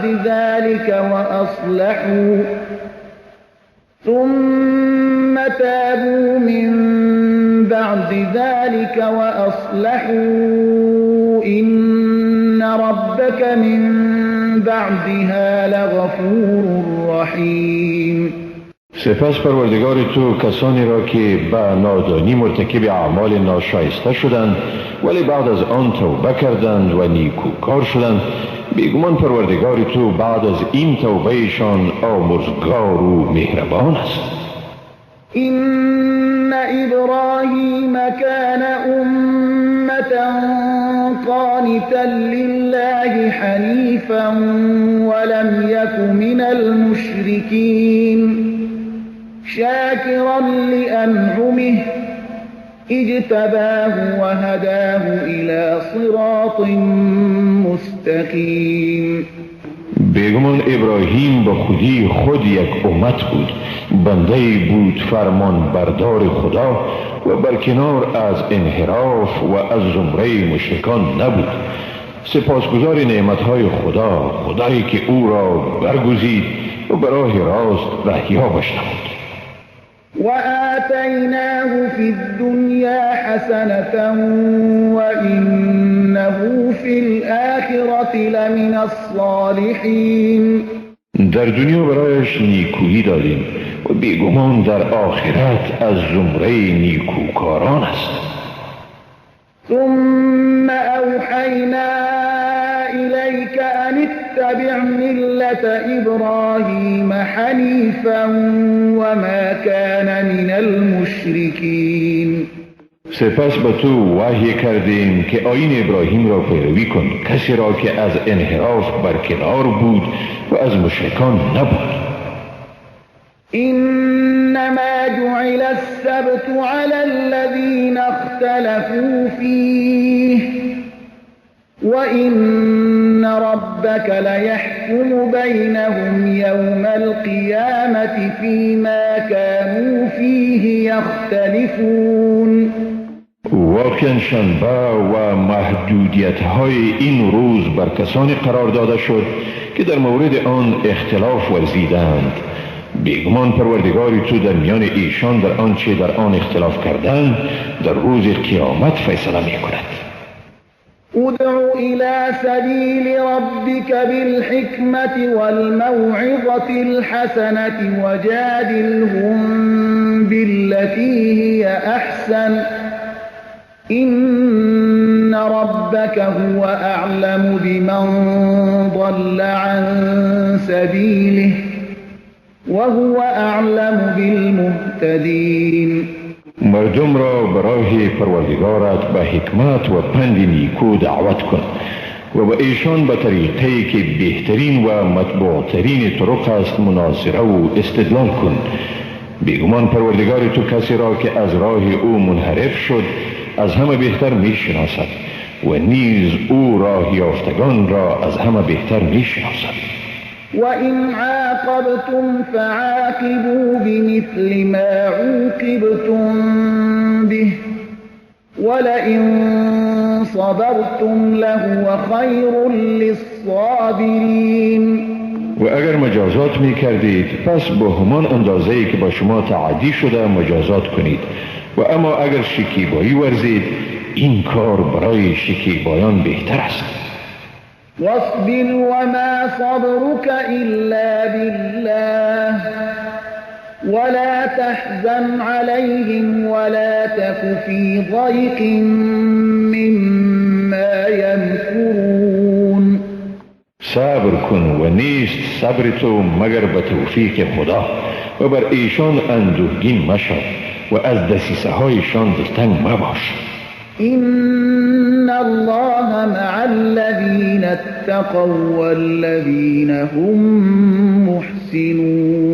بعد ذلك وأصلحوا ثم تابوا من بعد ذلك وأصلحوا إن ربك من بعدها لغفور رحیم. سپس پروردگار تو کسانی را که به نادانی مرتکب اعمال ناشایسته شدند ولی بعد از آن توبه کردند و نیکوکار شدند، بیگمان پروردگار تو بعد از این توبهشان آمرزگار و مهربان است. إن إبراهیم كان أمة قانتا لله حنیفا ولم يك من المشركين شاكرا لأنعمه اجتباه وهداه إلى صراط مستقیم. بیگمان ابراهیم با خودی خود یک امت بود، بنده بود فرمان بردار خدا و برکنار از انحراف و از زمره مشرکان نبود. سپاسگزار نعمتهای خدا، خدایی که او را برگزید و به راه راست رهیابش نمود. وآتیناه فی الدنیا حسنة وإنه فی الآخرة لمن الصالحین. در دنیا برایش نیکویی دادیم و بیگمان در آخرت از زمره نیکوکاران است. ثم اوحینا الیک ان اتبع ملة ابراهیم حنیفا وما كان من المشرکین. سپس به تو وحی کردیم که آیین ابراهیم را پیروی کن، کسی را که از انحراف برکنار بود و از مشرکان نبود. انما جعل السبت على الذين اختلفوا فيه وإن ربك ليحكم بينهم يوم القيامة فيما كانوا فيه يختلفون. واقعا شنبه و محدودیت های این روز بر کسانی قرار داده شد که در مورد آن اختلاف ورزیدند. بیگمان پروردگاری تو در میان ایشان در آنچه در آن اختلاف کردند در روز قیامت فیصله می کند. ادع إلى سبيل ربك بالحكمة والموعظة الحسنة وجادلهم بالتي هي أحسن إن ربك هو أعلم بمن ضل عن سبيله وهو أعلم بالمهتدين. مردم را برای پروردگارت به حکمت و پند نیکو دعوت کن و به ایشان به طریقه‌ای که بهترین و مطبوعترین طرق است مناظره و استدلال کن. بیگمان پروردگار تو کسی را که از راه او منحرف شد از همه بهتر میشناسد و نیز او راه یافتگان را از همه بهتر میشناسد. وَإِنْ عَاقَبْتُمْ فَعَاقِبُوا بِمِثْلِ مَا عُوقِبْتُمْ بِهِ وَلَئِنْ صَبَرْتُمْ لَهُوَ خَيْرٌ لِلصَّابِرِينَ. و اگر مجازات می کردید پس به همان اندازه‌ای که با شما تعدی شده مجازات کنید، و اما اگر شکیبایی ورزید این کار برای شکیبایان بهتر است. واصبر وما صبرك إلا بالله ولا تحزن عليهم ولا تك في ضيق مما يمكرون. صبر کن و نیست صبر تو مگر به توفیق خدا، و بر ایشان اندوهگین مشو و از دسیسه هایشان دلتنگ مباش. إن الله مع الذين اتقوا والذين هم محسنون.